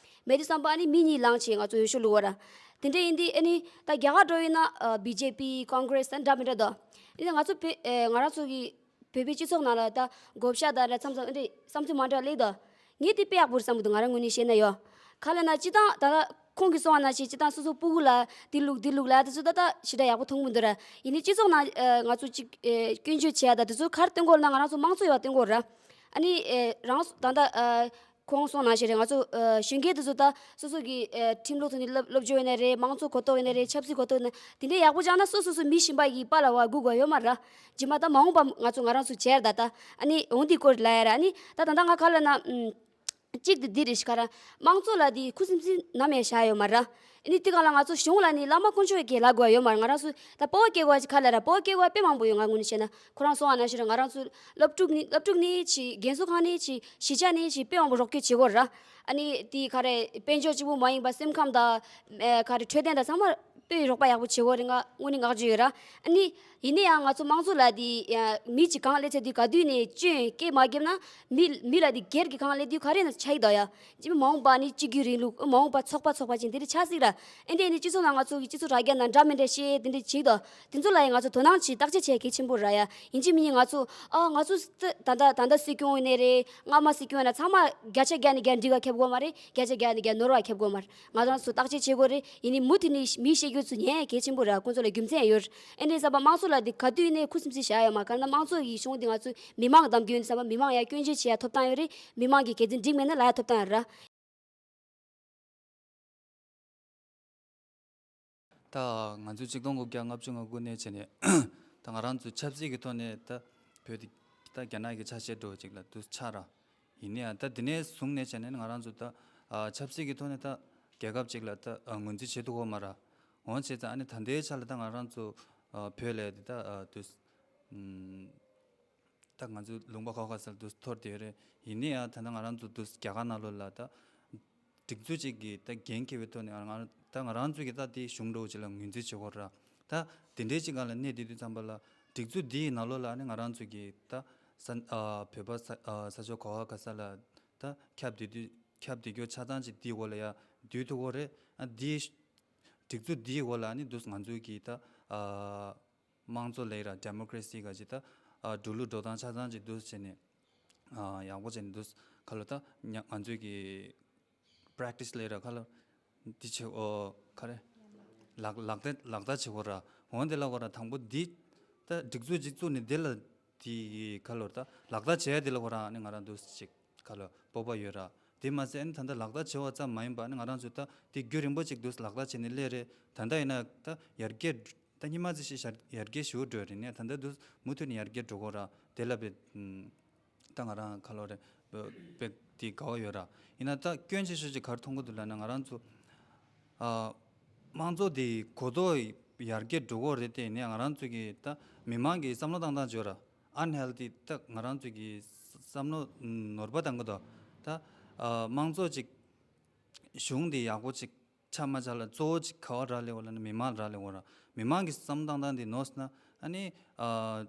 མེད་དུས་ཙམ་པ་ཨ་ནི་མི་གཉིས་ལངས་བྱས་ང་ཚོ་འོས་ཤོག་བླུགས་པ་ར། དེ་འདྲ་ཡིན་དུས་ཨ་ནི་ད་རྒྱ་གར་འགྲོ་ཡིན་ན་ཨ་བི་ཇེ་པི་ཀོང་གྷི་རེ་སི་དང་འདྲ་མི་འདྲ་འདུག་ཨ་ནི་ང་ཚོ་བོད་ཨེ་ང་རང་ཚོ་གི་བོད་པའི་སྤྱི་ཚོགས་ནང་ལ་ད་བགོ་བཤའ་དང་འདྲ་མཚམས་མཚམས་ཨ་འདྲ་བསམ་ཚུལ་མ་འདྲ་སླེབས་འདུག་ངས་དེ་དཔེ་ཡག་པོ་རེད་བསམ་གྱི་འདུག་ང་རང་ངོས་ནས་བཤད་ན་ཡོ། ག་ལབ་ན་སྤྱི་བཏང་ད་ལྟ་ཁོང་གིས་གསུངས་པ་ནང་བཞིན་སྤྱི་བཏང་སོ་སོ་སྤུ་གུ་ལ་དེ་བླུགས་དེ་བླུགས་ལབ་དེ་ཚོ་ད་ལྟ་ཞེ་དྲག་ཡག་པོ་མཐོང་གི་མི་འདུག་ར། ཡིན་ནའི་སྤྱི་ཚོགས་ནང་ཨ་ང་ཚོ་གཅིག་ཨེ་སྐྱོན་བརྗོད་བྱེད་ཡ་ད་དེ་ཚོ་ག་རེ་སྟོན་གྱི་ཡོད་ལབ་ན་ང་རང་ཚོ་དམངས་གཙོ་ཡོད་པ་སྟོན་གྱི་ཡོད་ར། ཨ་ནི་ཨེ་རང་ད་ལྟ་ཨ་ཁོང་གསུངས་ནང་བཞིན་རེད། ང་ཚོ་ཨ་གཞོན་སྐྱེས་དེ་ཚོ་ད་སོ་སོ་གི་ཨེ་ཁྲིམས་ལུགས་ཐོག་ནས་སློབ་སློབ་སྦྱོང་ཡིན་ན་རེད། དམངས་གཙོ་གོ་རྟོགས་ཡིན་ན་རེད། ཆབ་སྲིད་གོ་རྟོགས་ཡིན་ན་དེ་འདྲའི་ཡག་པོ་སྦྱངས་ན་སོ་སོ་སོ་མི་གཞན་པ་ཡི་པཱ་ལགས་བ་སྒུག་དགོས་ཡོད་མ་རེད་ར། རྗེས་མ་ད་མ་འོངས་པ་ང་ཚོ་ང་རང་ཚོ་བྱས་ར་ད་ད་ཨ་ནི་འོང་དེ་སྐོར་ལ་ཡ་ར། ཨ་ནི་ད་ད་ལྟ་ང་ག་ལབ་ན་ཨམ། གཅིག་དེ་འདི་རེད་ཤག་ག་ར། དམངས་གཙོ་ལ་དེ་ཁུ་སིམ་སིམ་ནམ་ཡང་བཞག་ཡོད་མ་རེད། ཨ་ནི་དེ་ག་ལ་ང་ཚོ་གཞུང་ལ་ནི་བླ་མ་དཀོན་མཆོག་གི་ལབ་དགོས་ཡོད་མ་རེད། ང་རང་ཚོ་ད་སྤོབས་པ་སྐྱེ་དགོས་ག་ལ་ར། སྤོབས་པ་སྐྱེ་དགོས་དཔེ་མང་པོ་ཡོད། ང་ངོས་ནས་བཤད་ན་ཁོ་རང་གསུངས་པ་ནང་བཞིན་རེད། ང་རང་ཚོ་སློབ་ཕྲུག་ནི་སློབ་ཕྲུག་ནི་ཆི་རྒན་གསོ་ཁང་ནི་ཆི་གཞིས་ཆགས་ནི་ཆི་དཔེ་མང་པོ་རོགས་སྐྱོར་བྱེད་དགོས་རེད། ཨ་ནི་དེ་ག་རེ་དཔལ་འབྱོར་གཅིག་པུ་མ་ཡིན་པ་སེམས་ཁམས་དང་ཨ་ག་རེ་འཕྲོད་བསྟེན་དང་ཚང་མ་དཔེ་རོགས་པ་ཡག་པོ་བྱེད་དགོས་རེད། ང་དངོས་གནས་བསྔགས་བརྗོད་ཡོད་ར། ཨ་ནི་ཡིན་ན་ཡང་ང་ཚོ་དམངས་གཙོ་ལ་དེ་ཡ་མི་གཅིག་གང་སླེབས་ཚེ་དེ་ག་དུས་ནས་སྐྱོན་སྐད་མ་བརྒྱབ་ན་མི་མི་ལ་དེ་སྒེར་གྱི་གང་སླེབས་དུས་ག་རེ་ན་ཆགས་ཀྱི་འདུག་ཡ། ཅི་མ་འོངས་པ་ནི་གཅིག་གྱུར་རིང་ལུགས་མ་འོངས་པ་ཚོགས་པ་ཚོགས་པ་ཅན་དེ་འདྲ་ཆགས་སྲིད་ར། ཨེ་འདྲ་ནི་སྤྱི་ཚོགས་ནང་ང་ཚོ་གི་སྤྱི་ཚོགས་དྲ་རྒྱ་ནང་འདྲ་མི་འདྲ་བཤད་དེ་འདྲ་བྱེད་དོ། དེ་ཚོ་ལ་ཡང་ང་ཚོ་དོ་སྣང་བྱེད་བརྟག་དཔྱད་བྱེད་གལ་ཆེན་པོ་ར་ཡ། ཡིན་གཅིག་མིན་གཉིས་ང་ཚོ་ཨ་ང་ཚོ་ད་ད་ད་ད་སྲིད་སྐྱོང་ཡིན་ནའི་རེད། སྔ་མ་སྲིད་སྐྱོང་ཡིན་ན་ཚང་མ་བརྒྱ་ཆ་བརྒྱ་ནས་བརྒྱ་འགྲིག་ག་ཁེབས་དགོས་མ་རེད། བརྒྱ་ཆ་བརྒྱ་ནས་བརྒྱ་ནོར་བ་ཁེབས་དགོས་མ་རེད། ང་ཚོ་བརྟག་དཔྱད་བྱེད་དགོས་རེད། ཡིན་ནི་མུ་མཐུད་ནས་མིའི་བཤད་རྒྱུ་ཚོ་ཉན་ཡ་གལ་ཆེན་པོ་རེད། ཁོང་ཚོ་ལ་རྒྱུ་མཚན་ཡོད་རེད། ཨེ་འདྲའི་བསམ་པ་དམངས་གཙོ་ལ་འདི་ག་དུས་ནས་ཁུ་སིམ་སིམ་བཞག་ཡོད་མ་རེད། ག་ན་དམངས་གཙོ་ཡི་གཞུང་འདི་ང་ཚོས་མི་མང་གི་གདམ་རྒྱུ་ཡིན་བསམ་པ་མི་མང་ཡ་སྐྱོན་བརྗོད་བྱེད་ཡ་ཐོབ་ཐང་ཡོད་རེད། མི་མང་གི་འགན་འཛིན་འགྲིག་མེད་ན་ལབ་ཡ་ཐོབ་ཐང་ཡོད་རེད། ད་ང་ཚོས་ཆིག་སྟོང་དགུ་བརྒྱ་ལྔ་བཅུ་ང་དགུ་ནས་བྱས་ནས་ད་ང་རང་ཚོ་ཆབ་སྲིད་ཀྱི་ཐོག་ནས་ད་བོད་དེ་ད་རྒྱ་ནག་གི་ཆ་ཤས་འགྲོ་ཅིག་ལ་དུ་ཆགས་ར། ཡིན་ནའི་ད་དེ་ནས་བཟུང་ནས་བྱས་ནས་ང་རང་ཚོ་ད་ཨ་ཆབ་སྲིད་ཀྱི་ཐོག་ནས་ད་རྒྱལ་ཁབ་ཅིག་ལ་ད་ཨ་ངོས་འཛིན་བྱེད་ཐུབ་ཀྱི་ཡོད་མ་རེད། འོ་བྱས་ཙང་ཨ་ནི་ད་ལྟའི་ཆ་ལ་ད་ང་རང་ཚོ་ཨ་བོད་ལ་དེ་ད་ཨ་དུ་ཨམ་ད་ང་ཚོ་ལུང་པ་ཁག་ཁག་ས་ལ་དུ་འཐོར་བསྡད་ཡོད་རེད། ཡིན་ནའི་ཡང་ད་ལྟ་ང་རང་ཚོ་དུ་རྒྱ་གར་ནང་ལོགས་ལ་ད་སྒྲིག་འཛུགས་ཅིག་གིས་ད་འགན་འཁྱེར་བའི་ཐོག་ནས་ང་ད་ང་རང་ཚོ་གིས་ད་དེ་གཞུང་འདྲ་བོ་ཅིག་ལ་ངོས་འཛིན་བྱེད་དགོས་ར། ད་དེ་འདྲའི་ཅིག་སྒང་ལ་གནས་བསྡད་དུས་ཙམ་པ་ལ་སྒྲིག་འཛུགས་འདིའི་ནང་ལོགས་ལ་ནི་ང་རང་ཚོ་གིས་ད་ས་ཨ་བོད་པ་ས་ཨ་ས་ཕྱོགས་ག་བ་ག་ས་ལ་ད་ཁྱབ་བསྡད་དུས་ཁྱབ་བསྡད་རྒྱུ་ཆ་ཚང་ཅིག་འདིའི་འོག་ལ་ཡ་འདུས་ཐུབ་ཀྱི་ཡོད་རེད། ཨ་འདིའི་སྒྲིག་འཛུགས་འདིའི་འོག་ལ་ནི་འདུག་ང་ཚོ་གིས་ད་ཨ་དམངས་གཙོ་ལབ་ར་ཌེ་མོ་ཀ་རེ་སི་ག་ཅིག་ད་ཨ་འགྲོ་ལུགས་འགྲོ་སྟངས་ཆ་ཚང་ཅིག་འདུག་བྱས་ནས་ཨ་ཡག་པོ་བྱས་ནས་འདུག་ཁ་ལོ་ད་ང་ང་ཚོས་ཀྱི་པ་རེག་ཊི་སི་ལབ་ར་ཁ་ལོ་འདི་བྱེད་ཨོ་ག་རེ་ལག་ལག་བསྟར་ལག་བསྟར་བྱེད་དགོས་ར། འོན་ཏེ་ལབ་དགོས་ར་དང་པོ་འདི་ད་སྒྲིག་འཛུགས་ཅིག་བཙུགས་ནས་འདི་ལ་དེ་ཁ་ལོ་ད་ལག་བསྟར་བྱས་ཏེ་ལབ་དགོས་ར་ནི་ང་རང་འདུག་ཅིག་ཁ་ལོ་སྤོབས་པ་ཡོད་ར། དེ་མ་ཟད་ཨ་ནི་ད་ལྟ་ལག་བསྟར་བྱས་པ་ཙམ་མ་ཡིན་པ་ནི་ང་རང་ཚོས་ད་དེ་རྒྱུན་རིང་པོ་ཅིག་འདུག་ལག་བསྟར་བྱས་ནས་སླེབས་རེད། ད་ལྟ་ཡིན་ན་ད་ཡར་རྒྱས་ད་སྔོན་མ་ཙམ་ཞིག་ཡར་རྒྱས་ཞུ་འགྲོ་རེད་ནས་ད་ལྟ་འདུག་མུ་མཐུད་ནས་ཡར་རྒྱས་འགྲོ་དགོས་ར། དེ་ལ་བས་ད་ང་རང་ཁ་ལོ་རེད་བས་དེ་དགའ་བ་ཡོད་ར། ཡིན་ན་ད་སྐྱོན་ཆེ་ཤོས་ཅིག་ག་རེ་མཐོང་གི་འདུག་ལབ་ན་ང་རང་ཚོ་ཨ་དམངས་གཙོ་དེ་གོ་རྟོགས་ཡར་རྒྱས་འགྲོ་གི་རེད་དེ་ནས་ང་རང་ཚོ་གི་ད་མི་མང་གི་བསམ་བློ་བཏང་སྟངས་བརྗོད་ར་ཨན་ཧེལ་ཐི་ད་ང་རང་ཚོ་གི་བསམ་བློ་ནོར་བ་བཏང་གི་འདུག་ད་ཨ་དམངས་གཙོ་ཅིག་གཞུང་དེ་ཡག་པོ་ཅིག་ཆགས་མ་ཆགས་ལ་གཙོ་བོ་ཅིག་ག་བ་རག་ལས་འོ་ལབ་ན་མི་མང་རག་ལས་འོ་ར། མི་མང་གི་བསམ་བློ་བཏང་སྟངས་དེ་ནོར་སོང་ན་ཨ་ནི་ཨ།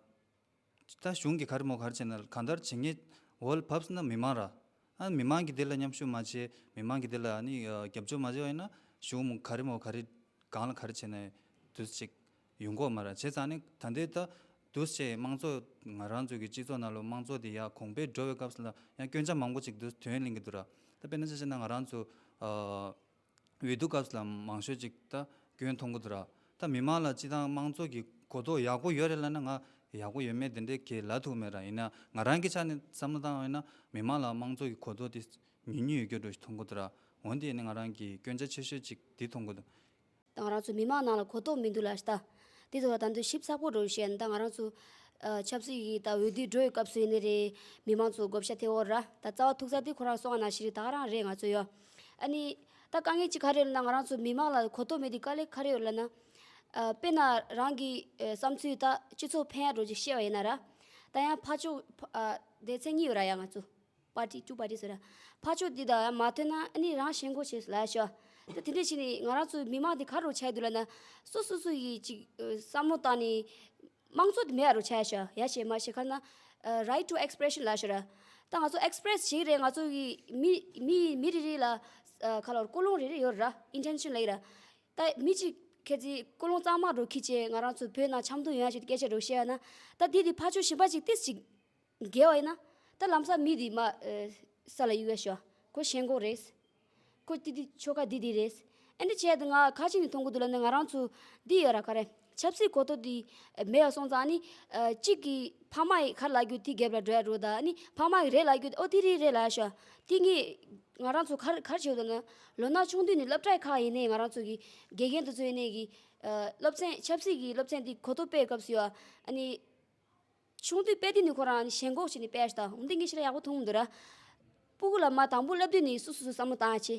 ད་གཞུང་གིས་ག་རེ་མོ་ག་རེ་བྱས་ན་གང་ལྟར་བྱེད་མཁན་འོག་ལ་བབས་སོང་ན་མི་མང་ར། ཨ་མི་མང་གིས་དེ་ལ་མཉམ་ཞུགས་མ་བྱས་མི་མང་གིས་དེ་ལ་ཨ་ནི་རྒྱབ་སྐྱོར་མ་བྱས་པ་ཡིན་ན་གཞུང་མོ་ག་རེ་མོ་ག་རེ་གང་ལ་ག་རེ་བྱས་ན་དུས་ཅིག་ཡོང་གི་ཡོད་མ་རེད། བྱས་ཙང་ནི་ད་ལྟའི་ད་དུས་ཆེ་དམངས་གཙོ་ང་རང་ཚོ་གི་སྤྱི་ཚོགས་ནང་ལ་དམངས་གཙོ་དེ་ཡར་གོང་འཕེལ་འགྲོ་བའི་སྐབས་སུ་ལ་ཡང་སྐྱོན་ཆ་མང་པོ་ཅིག་དུས་ཐོན་ལེན་གྱི་འདུག་ར། ད་དཔེར་ན་ཆ་བཞག་ན་ང་རང་ཚོ་ཨ། འོས་བསྡུ་སྐབས་སུ་ལ་མང་ཤོས་ཅིག་ད་སྐྱོན་མཐོང་གི་འདུག་ར། ད་མི་མང་ལ་སྤྱི་བཏང་དམངས་གཙོ་གི་གོ་རྟོགས་ཡག་པོ་ཡོད་རེད་ལབ་ན་ང་ ཡག་པོ་ཡོད་མེད་དེ་འདྲའི་གི་ལབ་ཐུབ་མེད་ར། ཡིན་ན་ང་རང་གི་ཆ་ནས་བསམ་བློ་བཏང་བ་ཡིན་ན་མི་མང་ལ་དམངས་གཙོ་གི་གོ་རྟོགས་དེ་ཉུང་ཉུང་ཡོད་རྒྱུ་འདྲ་ཞིག་མཐོང་གི་འདུག་ར། འོན་ཏེ་ནི་ང་རང་གི་སྐྱོན་ཆ་ཆེ་ཤོས་ཅིག་དེ་མཐོང་གི་འདུག་ད་ང་རང་ཚོ་མི་མང་ནང་ལ་གོ་རྟོགས་མི་འདུག་ལ་ཤི་ད། དེ་ཐོག་ལ་ད་དུང་ཞིབ་ཚགས་པོ་འགྲོ་བཤད་ན་ད་ང་རང་ཚོ་ཨ་ཆབ་སྲིད་ཀྱི་ད་འོས་བསྡུ་འགྲོ་བའི་སྐབས་སུ་ཡིན་ནི་རེད། མི་མང་ཚོ་བགོ་བཤའ་ཐེབས་འོག་ར་ད་རྩ་བ་ཐུག་ས་དེ་ཁོ་རང་སོང་བ་ནང་བཞིན་རེད། ད་ག་རང་རེད་ང་ཚོ་ཡོད། ཨ་ནི་ད་དཀའ་ངལ་ཅིག་ག་རེ་ཡོད་ལབ་ན་ང་རང་ཚོ་མི་མང་ལ་གོ་རྟོགས་མེད་དུས་དཀའ་ལས་ག་རེ་ཡོད་ལབ་ན། ཨ་དཔེར་ན་རང་གི་ཨ་བསམ་ཚུལ་ད་སྤྱི་ཚོགས་ཕན་ཡག་འགྲོ་ཅིག་བཤད་པ་ཡིན་ན་ར། ད་ཡང་ཕར་ཕྱོགས་ཨ་སྡེ་ཚན་གཉིས་ཡོད་ར་ཡ་ང་ཚོ། པར་ཊི་ཊུ་པར་ཊི་ཟེར་ར། ཕར་ཕྱོགས་འདི་དང་མ་མཐུན་ན་ཨ་ནི་རང་ཞེན་ཁོག་བྱེད་ལ་ཤོག་ད་དེ་འདྲ་བྱས་ནས་ང་རང་ཚོའི་མི་མང་འདི་ག་རུ་ཆགས་འདུག་ལབ་ན། སོ་སོ་སོ་ཡི་ཅིག་ཨ་བསམ་བློ་བཏང་ནས་དམངས་གཙོ་འདི་མེད་ཡ་རུ་ཆགས་ཤག་ཡ་བྱས་མ་བྱས་ག་ན་ཨ་right to expression ལབ་ཤོག་ར། ད་ང་ཚོ་ཨེག་སི་པི་རེ་སི་བྱེད་ཀྱི་རེད། ང་ཚོ་ཡི་མི་མི་མི་རེ་རེ་ལ་ཨ་ག་ལ་ཀུན་སློང་རེ་རེ་ཡོད་ར། ཨིན་ཊེན་ཤན་ལབ་ཀྱི་ར། ད་མི་གཅིག་ཁྱེད་ཚོས་ཀུན་སློང་གཙང་མ་རུ་ཁྱེར་བྱས་ང་རང་ཚོ་བོད་ནང་འཆམ་མཐུན་ཡོང་ཡ་ཆེད་དུ་སྐད་ཆ་རུ་བཤད་ཡ་ན། ད་འདི་འདི་ཕར་ཕྱོགས་གཞན་པ་ཅིག་ཏིས་ཅིག་འགལ་བ་ཡིན་ན། ད་ལམ་སང་མི་འདི་མ་ཨ་ས་ལ་གཡུག་ཡ་ཤོག་ཁོ་ཞེན་ཁོག་རེད། ཁོ་ཏི་ཏི་ཆོལ་ཁ་འདི་འདི་རེད། ཨ་ནི་བྱས་ཏེ་ང་ག་ཅིག་ནས་མཐོང་གི་འདུག་ལབ་ན་ང་རང་ཚོ་འདི་ཡོད་ར་ག་རེ། ཆབ་སྲིད་གོ་རྟོགས་འདི་མེད་པ་སོང་ཙང་ཨ་ནི་ཨ་གཅིག་གིས་ཕ་མ་ཡིས་ག་རེ་ལབ་རྒྱུ་དེ་རྒྱབ་ལ་འགྲོ་ཡ་འགྲོ། ད་ཨ་ནི་ཕ་མ་ཡིས་རེད་ལབ་རྒྱུ་དེ་ཨོ་དེ་རེད་རེད་ལབ་ཤོག་དེ་ངས་ང་རང་ཚོ་ག་རེ་ག་རེ་བྱེད་འདུག་ན། ལོ་ན་ཆུང་དུས་ནས་སློབ་གྲྭའི་ཁག་ཡིན་ནའི་ང་རང་ཚོ་གི་དགེ་རྒན་དེ་ཚོ་ཡིན་ནའི་གི་ཨ་སློབ་ཚན་ཆབ་སྲིད་ཀྱི་སློབ་ཚན་འདི་གོ་རྟོགས་སྤེལ་སྐབས་སུ་ཡོད་ཨ་ནི། ཆུང་དུས་དཔེ་དེ་ནི་ཁོ་རང་ནི་ཞེན་ཁོག་བྱས་ནས་དཔེ་ཞིག་དང་འོན་ཏེ་ངས་ཞེ་དྲག་ཡག་པོ་མཐོང་མི་འདུག་ར། སྤུ་གུ་ལ་མ་དང་པོ་སླེབས་དུས་ནི་སོ་སོ་སོ་བསམ་བློ་བཏང་ཡ་ཆེ།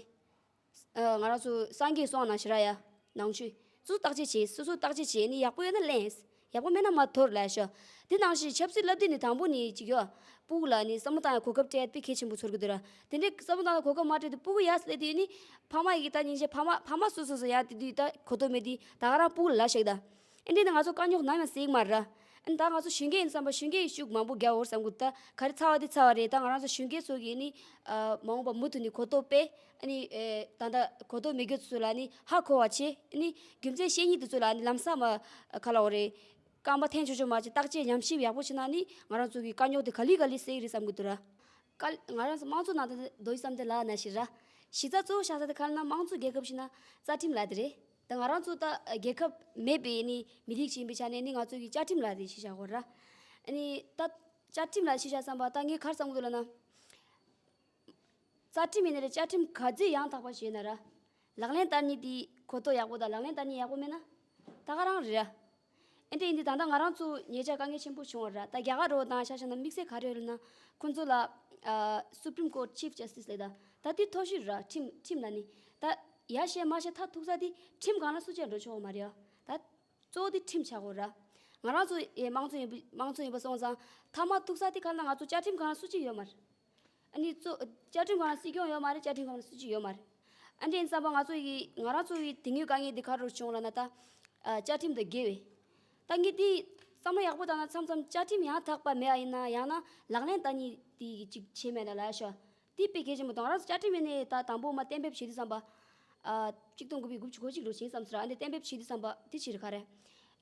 ཨ་ང་རང་ཚོ་སངས་རྒྱས་སོང་ནང་ཞེ་དྲག་ཡ། ནང་ཆོས། སོ་སོ་བརྟག་དཔྱད་བྱེད། སོ་སོ་བརྟག་དཔྱད་བྱེད་ནི་ཡག་པོ་ཡོད་ན་ལེན། ཡག་པོ་མེད་ན་མ་དོར་ལབ་ཤོག་དེ་ནང་བཞིན་ཆབ་སྲིད་སླེབས་དུས་ནི་དང་པོ་ནི་ཅིག་ཡོད། སྤུ་གུ་ལ་ནི་བསམ་བློ་བཏང་ཡ་གོ་སྐབས་སྤྲད་ཡ་དཔེ་གལ་ཆེན་པོ་ཚོར་གི་འདུག་ར། དེ་འདྲའི་བསམ་བློ་བཏང་ཡ་གོ་སྐབས་མ་སྤྲད་དུས་སྤུ་གུ་ཡར་སླེབས་དུས་ནི་ཕ་མ་ཡིས་ད་སྙིང་རྗེ་ཕ་མ་ཕ་མ་སོ་སོ་སོ་ཡར་དེ་དུས་ད་གོ་རྟོགས་མེད་དུས་ད་ག་རང་སྤུ་གུ་ལ་ལབ་ཤག་ད། ཨ་འདྲས་ནི་ང་ཚོ་དཀའ་རྙོག་ནམ་ཡང་སེལ་གྱི་མ་རེད་ར། ཨ་ནི་ད་ང་ཚོ་གཞོན་སྐྱེས་ཡིན་བསམ་པ་གཞོན་སྐྱེས་ཤུགས་མང་པོ་རྒྱག་འོར་བསམ་གི་འདུག་ད་ག་རེ་ཚར་བ་དེ་ཚར་བ་རེད། ད་ང་རང་ཚོ་གཞོན་སྐྱེས་ཚོ་གིས་ནི་ཨ་མ་འོངས་པ་མུ་མཐུད་ནས་གོ་རྟོགས་སྤེལ། ཨ་ནི་ཨེ་ད་ལྟ་གོ་རྟོགས་མེད་མཁན་ཚོ་ལ་ནི་ཧ་གོ་བ་བྱེད། ཨ་ནི་རྒྱུ་མཚན་ཤེས་ཉིད་དེ་ཚོ་ལ་ནི་ལམ་སང་མ་ག་ལ་འོ་རེད། རྐང་པ་འཐེན་ཆོག་ཆོག་མ་བྱེད། བརྟག་དཔྱད་ཉམས་ཞིབ་ཡག་པོ་བྱེད་ན་ནི་ང་རང་ཚོ་གི་དཀའ་རྙོག་དེ་ག་ལེ་ག་ལེ་སེལ་གི་རེད་བསམ་གི་འདུག་ར། ཀ་ང་རང་ཚོ་དམངས་གཙོ་ནང་དུ་རྡོ་རྗེ་བསམ་གཏན་ལགས་ནང་བཞིན་ར། གཞི་རྩ་གཙོ་བོ་བཞག་ས་དེ་ག་རེ་ན་དམངས་གཙོ་རྒྱལ་ཁབ་ཞིག་ན་རྩ་ཁྲིམས་ལབ་དེ་རེད། ད་ང་རང་ཚོ་ད་རྒྱལ་ཁབ་མེད་པའི་ནི་མི་རིགས་ཤིག་ཡིན་པའི་ཆ་ནས་ནི་ང་ཚོ་གི་བཅའ་ཁྲིམས་ལབ་དེ་གཞི་བཞག་དགོས་ར། ཨ་ནི་ད་བཅའ་ཁྲིམས་ལ་གཞི་བཞག་བསམ་པ་ད་ངས་ག་རེ་བསམ་གི་འདུག་ལབ་ན། རྩ་ཁྲིམས་ཡིན་ན་རེད། བཅའ་ཁྲིམས་ག་ཚོད་ཡང་དག་པ་ཞིག་ཡོད་ན་ར། ལག་ལེན་བསྟར་ནུས་དེ་གོ་རྟོགས་ཡག་པོ་དང་ལག་ལེན་བསྟར་ནུས་ཡག་པོ་མེད་ན། ད་ག་རང་རེད་ར། ཨེ་འདྲ་ཡིན་དུས་ད་ལྟ་ང་རང་ཚོ་ཉེ་ཆར་དཀའ་ངལ་ཆེན་པོ་བྱུང་བ་ར། ད་རྒྱ་གར་རོ་དང་ཆ་བཞག་ན་དམིགས་བསལ་ག་རེ་ཡོད་ལབ་ན། ཁོང་ཚོ་ལ་ཨ་Supreme Court Chief Justice ལབ་ད། ད་དེ་མཐོ་ཤོས་ར། ཁྲིམས་ཁྲིམས་ལ་ནི། ད་ཡ་བཤད་མ་བཤད་མཐར་ཐུག་ས་དེ་ཁྲིམས་སྒང་ལ་སུ་བཅར་འགྲོ་ཆོག་མ་རེད་ཨ། ད་གཙོ་བོ་དེ་ཁྲིམས་ཆགས་དགོས་ར། ང་རང་ཚོ་ཨེ་དམངས་གཙོ་ཡིན་པ་དམངས་གཙོ་ཡིན་པ་སོང་ཙང་མཐའ་མ་ཐུག་ས་དེ་ག་ལ་ང་ཚོ་བཅའ་ཁྲིམས་སྒང་ལ་སུ་གཅིག་ཡོད་མ་རེད། ཨ་ནི་གཙོ་བཅའ་ཁྲིམས་སྒང་ལ་སྲིད་སྐྱོང་ཡོད་མ་རེད། བཅའ་ཁྲིམས་སྒང་ལ་སྲིད་སྤྱི་ཡོད་མ་རེད། ཨ་འདྲ་ཡིན་བསམ་པ་ང་ཚོ་ཡི་ང་རང་ཚོ་ཡི་དེ་སྔོན་དཀའ་ངལ་འདི་ག་རེ་བྱུང་ལབ་ན་ད། ཨ་བཅའ་ཁྲིམས་དང་འགལ་བས། ད་ངས་འདི་བསམ་བློ་ཡག་པོ་བཏང་ན་མཚམས་མཚམས་བཅའ་ཁྲིམས་ཡང་དག་པ་མེད་པ་ཡིན་ན་ཡང་ན་ལག་ལེན་བསྟར་ནུས་དེ་གཅིག་བྱས་མེད་ན་ལབ་ཤོག་དེ་དཔེ་གལ་ཆེན་པོ་དང་། ང་རང་ཚོ་བཅའ་ཁྲིམས་ཡིན་ནའི་ད་དང་པོ་མ་གཏན་འབེབས་བྱེད་དུས་བསམ་པ། ཨ་གཅིག་སྟོང་དགུ་བརྒྱ་དགུ་བཅུ་གོ་གཅིག་ལོ་ཕྱིན་བསམ་ཚུལ་ཨ་འདི་གཏན་འབེབས་བྱེད་དུས་བསམ་པ་དེ་ཕྱིར་ག་རེ།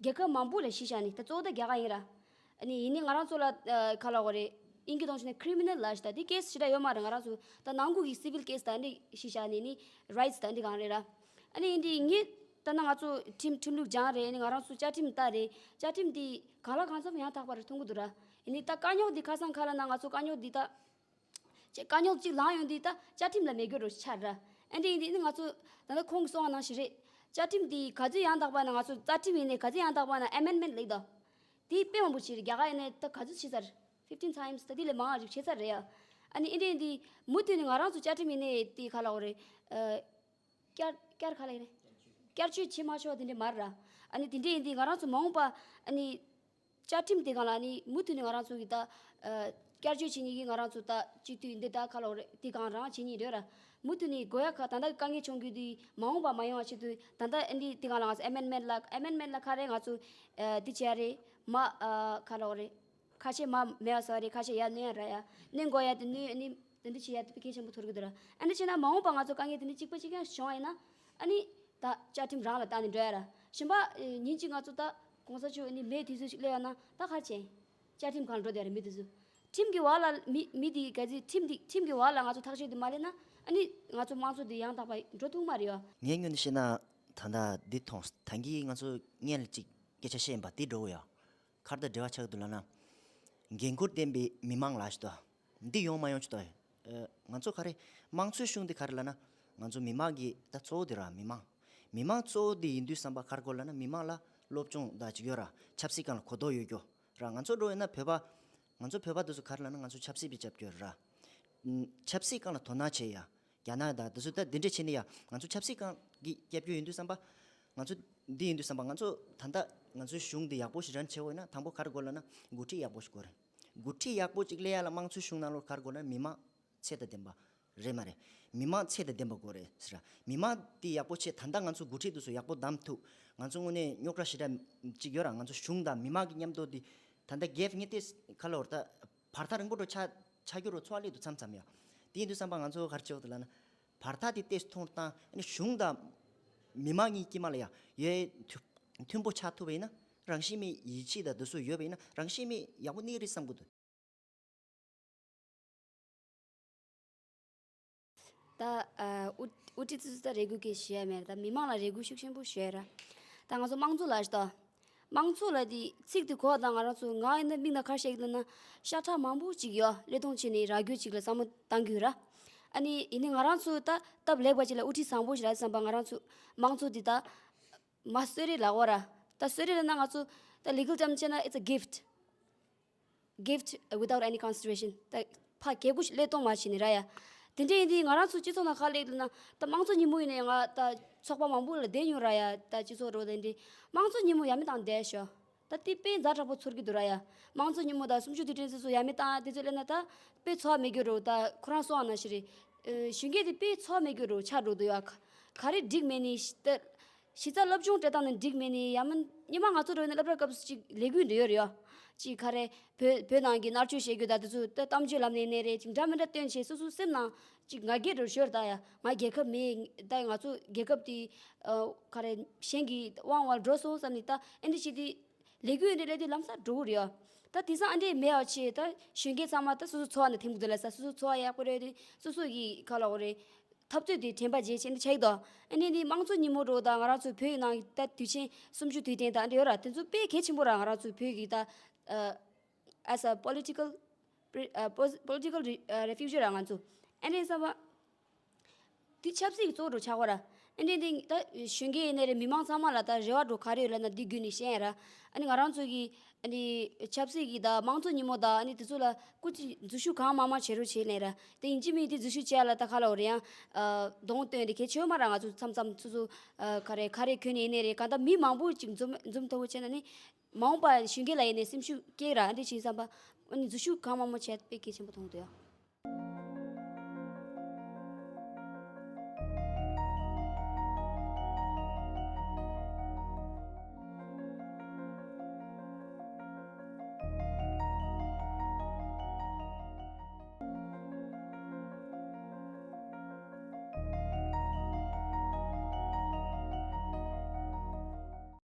རྒྱལ་ཁབ་མང་པོ་ལ་གཞི་བཞག་ནས་ད་གཙོ་བོ་ད་རྒྱ་གར་ཡིན་ར། ཨ་ནི་ཡིན་ནའི་ང་རང་ཚོ་ལ་ཨ་ག་ལབ་དགོས་རེད། དབྱིན་སྐད་གཏོང་བྱས་ན་criminal ལབ་ཤག་ད་དེ་case ཞེ་དྲག་ཡོད་མ་རེད། ང་རང་ཚོ་ད་ནང་ཁུལ་གྱི་civil case ད་འདི་གཞི་བཞག་ནས་ནི་rights ད་འདི་གང་རེད་ར། ཨ་ནི་ཡིན་དེ་ངས་ད་ན་ང་ཚོ་ཁྲིམས་ཁྲིམས་ལུགས་སྦྱངས་རེད། ཨ་ནི་ང་རང་ཚོ་བཅའ་ཁྲིམས་ལྟ་རེད། བཅའ་ཁྲིམས་འདི་གང་ལ་གང་འཚམ་ཡང་དག་པ་རེད་མཐོང་གི་འདུག་ར། ཡིན་ནའི་ད་དཀའ་རྙོག་འདི་ཁ་སང་ཁ་ལ་ན་ང་ཚོ་དཀའ་རྙོག་འདི་ད། ཅེས་དཀའ་རྙོག་ཅིག་ལངས་ཡོང་དུས་ད་བཅའ་ཁྲིམས་ལ་མེད་རྒྱུ་རུ་ཆགས་ར། ཨ་འདྲ་ཡིན་དུས་ནི་ང་ཚོ་ད་ལྟ་ཁོང་གིས་གསུངས་པ་ནང་བཞིན་རེད། བཅའ་ཁྲིམས་འདི་ག་ཚོད་ཡང་དག་པ་ན་ང་ཚོ་རྩ་ཁྲིམས་ཡིན་ནའི་ག་ཚོད་ཡང་དག་པ་ན་amendment ལེགས་དང་། དེ་དཔེ་མང་པོ་བྱས་རེད། རྒྱ་གར་ཡིན་ནའི་ད་ག་ཚོད་བྱས་ཚར། fifteen times ད་དེ་ལས་མང་བ་ཞིག་བྱས་ཚར་རེད་ཡ། ཨ་ནི་ཨ་འདྲ་ཡིན་དུས་མུ་མཐུད་ནས་ང་རང་ཚོ་བཅའ་ཁྲིམས་ཡིན་ནའི་དེ་ག་ལབ་དགོས་རེད། ཨ། བསྐྱར་བསྐྱར་ག་ལབ་ཡིན་རེད། བསྐྱར་བཅོས་བྱེད་མ་ཆོག་པ་དེ་འདྲ་མ་རེད་ར། ཨ་ནི་དེ་འདྲ་ཡིན་དུས་ང་རང་ཚོ་མ་འོངས་པ་ཨ་ནི། བཅའ་ཁྲིམས་དེ་སྒང་ལ་ནི་མུ་མཐུད་ནས་ང་རང་ཚོ་གི་ད་ཨ་བསྐྱར་བཅོས་བྱེད་མཁན་གྱི་ང་རང་ཚོ་ད་སྤྱི་འཐུས་འདི་ད་ག་ལབ་རེད། དེ་སྒང་རང་བྱེད་མཁན་རེད་ར། མུ་མཐུད་ནས་དགོས་ཡ་ཁ་ད་ལྟ་དཀའ་ངལ་བྱུང་རྒྱུ་དེ་མ་འོངས་པ་མ་ཡོང་བ་ཆེད་དུ་ད་ལྟ་ཨ་འདི་དེ་སྒང་ལ་ང་ཚོ་amendment ལ་amendment ལ་ག་རེ་ང་ཚོ་ཨ་འདི་བྱས་རེད། མ་ཨ་ག་ལབ་རེད། ཁ་ཤས་མ་མེད་པ་བཟོ་བ་རེད། ཁ་ཤས་ཡར་སྣོན་ཡ་ར་ཡ་སྣོན་དགོས་ཡ་དེ་སྣོན། ཨ་ནི་དེ་འདྲ་བྱེད་ཡ་དེ་དཔེ་གལ་ཆེན་པོ་ཚོར་གི་འདུག་ར། ཨ་འདྲ་བྱས་ན་མ་འོངས་པ་ང་ཚོ་དཀའ་ངལ་དེ་འདྲ་གཅིག་པ་གཅིག་རྐྱང་བྱུང་བ་ཡིན་ན་ཨ་ནི་ད་བཅའ་ཁྲིམས་རང་ལ་བཏང་ནས་འགྲོ་ཡ་ར། གཞན་པ་ཨེ་ཉིན་གཅིག་ང་ཚོ་ད་གོང་ས་མཆོག་ཨ་ནི་མེད་དུས་ཚོད་ཅིག་སླེབས་ཡོང་ན་ད་ག་རེ་བྱེད། བཅའ་ཁྲིམས་སྒང་ལ་འགྲོ་བསྡད་ར་མི་དེ་ཚོ། ཁྲིམས་ཀྱི་འོག་ལ་མི་མི་དེ་ག་ཚོད་ཁྲིམས་དེ་ཁྲིམས་ཀྱི་འོག་ལ་ང་ཚོ་ཐག་གཅོད་དེ་མ་སླེབས་ན་ཨ་ནི་ང་ཚོ་དམངས་གཙོ་དེ་ཡང་དག་པ་འགྲོ་ཐུབ་མ་རེད་ཡ། ངའི་ངོས་ནས་བཤད་ན་ད་ལྟ་འདི་མཐོང་། ད་གིན་ང་ཚོ་སྔོན་ལ་ཅིག་སྐད་ཆ་བཤད་ཡིན་པ་དེ་འགྲོ་གི་ཡོད། ག་རེ་དང་འབྲེལ་བ་ཆགས་འདུག་ལབ་ན། འགན་ཁུར་ལྡན་པའི་མི་མང་ལ་ཞུ་དོ། འདི་ཡོང་མ་ཡོང་ཆུ་དོ། ཨ་ང་ཚོ་ག་རེ། དམངས་གཙོའི་གཞུང་འདི་ག་རེ་ལབ་ན། ང་ཚོ་མི་མང་གི་ད་གཙོ་བོ་དེ་ར་མི་མང་། མི་མང་གཙོ་བོ་དེ་ཡིན་དུས་ཙམ་པ་ག་རེ་དགོས་ལབ་ན། མི་མང་ལ་སློབ་སྦྱོང་ད་ཅིག་ཡོད་ར། ཆབ་སྲིད་སྒང་ལ་གོ་རྟོགས་ཡོད་རྒྱུ་ར། ང་ཚོ་འགྲོ་ཡོད་ན་བོད་པ། ང་ཚོ་བོད་པ་དེ་ཚོ་ག་རེ་ལབ་ན། ང་ཚོ་ཆབ་སྲིད་པའི་རྒྱབ་སྐྱོར་ར། ཨུམ། ཆབ་སྲིད་སྒང་ལ་དོ་སྣང་བྱེད་ཡ། རྒྱ་ནག་དང་དེ་ཚོ་ད་འདི་འདྲ་བྱས་ནས་ཡ། ང་ཚོ་ཆབ་སྲིད་སྒང་གི་རྒྱབ་སྐྱོར་ཡིན་དུས་ཙམ་པ། ང་ཚོ་འདི་ཡིན་དུས་ཙམ་པ། ང་ཚོ་ད་ལྟ་ང་ཚོའི་གཞུང་འདི་ཡག་པོ་ཞིག་རན་བྱེད་འོས་ན། དང་པོ་ག་རེ་དགོས་ལབ་ན། འགོ་ཁྲིད་ཡག་པོ་ཞིག་དགོས་རེད། འགོ་ཁྲིད་ཡག་པོ་ཅིག་སླེབས་ཡ་ལ་དམངས་གཙོའི་གཞུང་ནང་ལོགས་ག་རེ་དགོས་ན། མི་མང་ཚད་དང་ལྡན་པ་རེད་མ་རེད། མི་མང་ཚད་དང་ལྡན་པ་དགོས་རེད་ཟེར་ར། མི་མང་འདི་ཡག་པོ་བྱས། ད་ལྟ་ང་ཚོ་འགོ་ཁྲིད་དེ་ཚོ་ཡག་པོ་བདམས་ཐུབ། ང་ཚོ་དངོས་གནས་རྙོག་དྲ་ཞེ་དྲག་ཅིག་ཡོད་ར། ང་ཚོ་གཞུང་དང་མི་མང་གི་མཉམ་དུ་འདི་ད་ལྟ་གེབ་ངེས་ཏེ་ག་ལ་བར་ད་བར་ཐག་རིང་པོ་འགྲོ་ཆགས་ཆགས་རྒྱུ་རོ་ཚོ་ཨ་ལེ་དུ་མཚམས་མཚམས་ཡ། དེ་ཡིན་དུས་ཙམ་པ་ང་ཚོ་ག་རེ་བྱེད་དགོས་འདུག་ལབ་ན། བར་ཐག་དེ་ཏོག་ཙམ་ཐུང་བཏང་། ཨ་ནི་གཞུང་དང་མི་མང་གཉིས་དཀྱིལ་མ་ལ་ཡ་ཡོད་མཐུན་མཐུན་པོ་ཆགས་ཐུབ་པ་ཡིན་ན། རང་བཞིན་མེད་ཡིད་ཆེས་དང་དེ་ཚོ་ཡོད་པ་ཡིན་ན། རང་བཞིན་མེད་ཡག་པོ་གནས་རེད་བསམ་གི་འདུག། ད་ཨ་དབུ་དབུ་ཁྲིད་ཚོས་ད་རེ་སྐུལ་གྱི་ཞུ་ཡ་མེད་ར། ད་མི་མང་ལ་རེ་སྐུལ་ཤུགས་ཆེན་པོ་ཞུ་ཡ་ར། ད་ང་ཚོ་དམངས་གཙོ་ལ་ཞུ་ད། དམངས་གཙོ་ལ་དེ་ཚིག་དེ་གོ་བ་དང་། ང་རང་ཚོ་ང་ཡིན་ན་མིག་ནང་ག་རེ་ཤར་གི་འདུག་ན། ཤ་ཁྲག་མང་པོ་ཅིག་ཡོད། བློས་གཏོང་བྱས་ནས་ར་རྒྱུ་ཅིག་ལ་བསམ་བློ་བཏང་གི་ཡོད་ར། ཨ་ནི་ཡིན་ནའི་ང་རང་ཚོ་ད་སྟབས་ལེགས་པ་ཅིག་ལ་དབུ་ཁྲིད་བཟང་པོ་ཞིག་རག་བསམ་པ། ང་རང་ཚོ་དམངས་གཙོ་འདི་ད་མ་གསོད་རེས་ལབ་དགོས་ར། ད་གསོད་རེས་ལབ་ན་ང་ཚོ་ད་ལི་གལ་ཙམ་བྱས་ན། it's a gift, gift without any consideration. ད་ཕ་གི་གུ་བློས་གཏོང་མ་བྱས་ནས་ར་ཡ། དེ་འདྲ་ཡིན་དུས་ང་རང་ཚོ་སྤྱི་ཚོགས་ནང་ག་ལ་ཡོད་ན། ད་དམངས་གཙོ་ཉིན་མོ་ཡིན་ནའི་ང་ད་ཚོགས་པ་མང་པོ་ལ་བསྡད་མྱོང་ར་ཡ། ད་སྤྱི་ཚོགས་རོ་དེ་འདྲ། དམངས་གཙོ་ཉིན་མོ་ཡ་མེད་བཏང་བསྡད་ཤོག། ད་དེ་དཔེ་ཛ་དྲག་པོ་ཚོར་གྱི་འདུག་ར་ཡ། དམངས་གཙོ་ཉིན་མོ་དང་གསུམ་བཅུ་དུས་དྲན་དེ་ཚོ་ཡ་མེད་བཏང་། དེ་ཚོ་ལབ་ན་ད་དཔེ་ཚོར་བ་མེད་རྒྱུ་རོ། ད་ཁོ་རང་སོང་བ་ན་ཤི་རེད། ཨ་གཞོན་སྐྱེས་དེ་དཔེ་ཚོར་བ་མེད་རྒྱུ་རོ་ཆགས་འགྲོ་འདུག་ཡ། ག་ག་རེ་འགྲིག་མེད་ནི་ཤི་ད། གཞི་རྩ་སློབ་སྦྱོང་སྤྲད་སྟངས་ནི་འགྲིག་མེད་ནི། ཡང་མིན་སྔོན་མ་ང་ཚོ་རོ་ནི་སློབ་གྲྭ་སྐབས་སུ་ཅིག་ལས་འགུལ་འདྲ་ཡོད་རེད་ཡ། ཅིག་ག་རེ་བོད་བོད་ནང་གི་མནར་གཅོད་བྱེད་རྒྱུ་དང་དེ་ཚོ་ད་གཏམ་བརྗོད་ལམ་ནས་ནས་རེད། ཅིག་འདྲ་མི་འདྲ་སྟོན་བྱས། སོ་སོའི་སེམས་ནང་ཅིག་ང་རྒྱལ་འདྲ་ཤོར། ད་ཡ་ང་རྒྱལ་ཁབ་མེད། ད་ང་ཚོ་རྒྱལ་ཁབ་དེ་ཨ་ག་རེ་གཞན་གྱི་དབང་བར་འགྲོ་སོང་བསམ་ནས། ད་ཨེ་འདྲ་བྱས་དུས་ལས་འགུལ་ཨེ་འདྲ་སླེབས་དུས་ལམ་སང་འགྲོ་གི་རེད་ཡ། ད་དེང་སང་ཨ་འདྲས་མེད་པ་བྱས། ད་གཞོན་སྐྱེས་ཚང་མ་ད་སོ་སོ་འཚོ་བ་ནས་འཐེན་གྱི་འདུག་ལབ་ས། སོ་སོ་འཚོ་བ་ཡག་པོ་རེད་དེ། སོ་སོ་གི་ག་ལབ་དགོས་རེད། འཐབ་རྩོད་དེ་དྲན་པ་བརྗེད་བྱས་འདི་ཆགས་ཀྱི་འདུག། ཨ་ནི་འདི་དམངས་གཙོ་ཉིན་མོ་འགྲོ་དང་། ང་རང་ཚོ་བོད་ནང་གི་ད་དུས་ཆེན་སུམ་ཅུ་དུས་དྲན་དང་འདི་ཡོད་ར། དེ་ཚོ་དཔེ་གལ་ཆེན་པོ་ར། ང་རང་ཚོ་བོད་ཀྱི་ད་ཨ་as a political pre- ཨ་pos- political re- ཨ་refugee ར་ང་ཚོ། ཨ་ནི་བསམ་པ་འདི་ཆབ་སྲིད་ཀྱི་གཙོ་བོ་འགྲོ་ཆགས་པ་ར། ཨ་ནི་འདི་ད་གཞོན་སྐྱེས་ཡིན་ནའི་རེད། མི་མང་ཚང་མ་ལ་ད་རེ་བ་འགྲོ་ག་རེ་ཡོད་ལབ་ན། འདི་བརྒྱུད་ནས་བཤད་ཡ་ར། ཨ་ནི་ང་རང་ཚོ་གི་ཨ་ནི་ཆབ་སྲིད་ཀྱི་ད་དམངས་གཙོ་ཉིན་མོ་དང་། ཨ་ནི་དེ་ཚོ་ལ་སྐུ་མཁྱེན་འཛུལ་ཞུགས་གང་མང་མང་བྱེད་རོགས་བྱེད་ལབ་ར། དེ་ཡིན་གཅིག་མིན་གཅིག་འཛུལ་ཞུགས་བྱེད་ཡ་ལ་ད་ག་ལབ་དགོས་རེད། ཡང་ཨ་གདོང་སྟོན་དེ་གལ་ཆེ་བ་མ་ར། ང་ཚོ་མཚམས་མཚམས་སོ་སོ་ཨ་ག་རེ་ག་རེ་གྱོན་ནས་ཡིན་ནའི་རེད། གང་ལྟར་མི་མང་པོ་ཅིག་འཛོམས་འཛོམས་ཐུབ་པོ་བྱས་ན་ནི། མ་འོངས་པ་གཞོན་སྐྱེས་ལ་ཡིན་ནའི་སེམས་ཤུགས་སྐྱེ་ར། ཨ་འདི་བྱས་བསམ་པ། ཨ་ནི་འཛུལ་ཞུགས་གང་མང་མང་བྱས་དཔེ་གལ་ཆེན་པོ་མཐོང་འདུག་ཡ།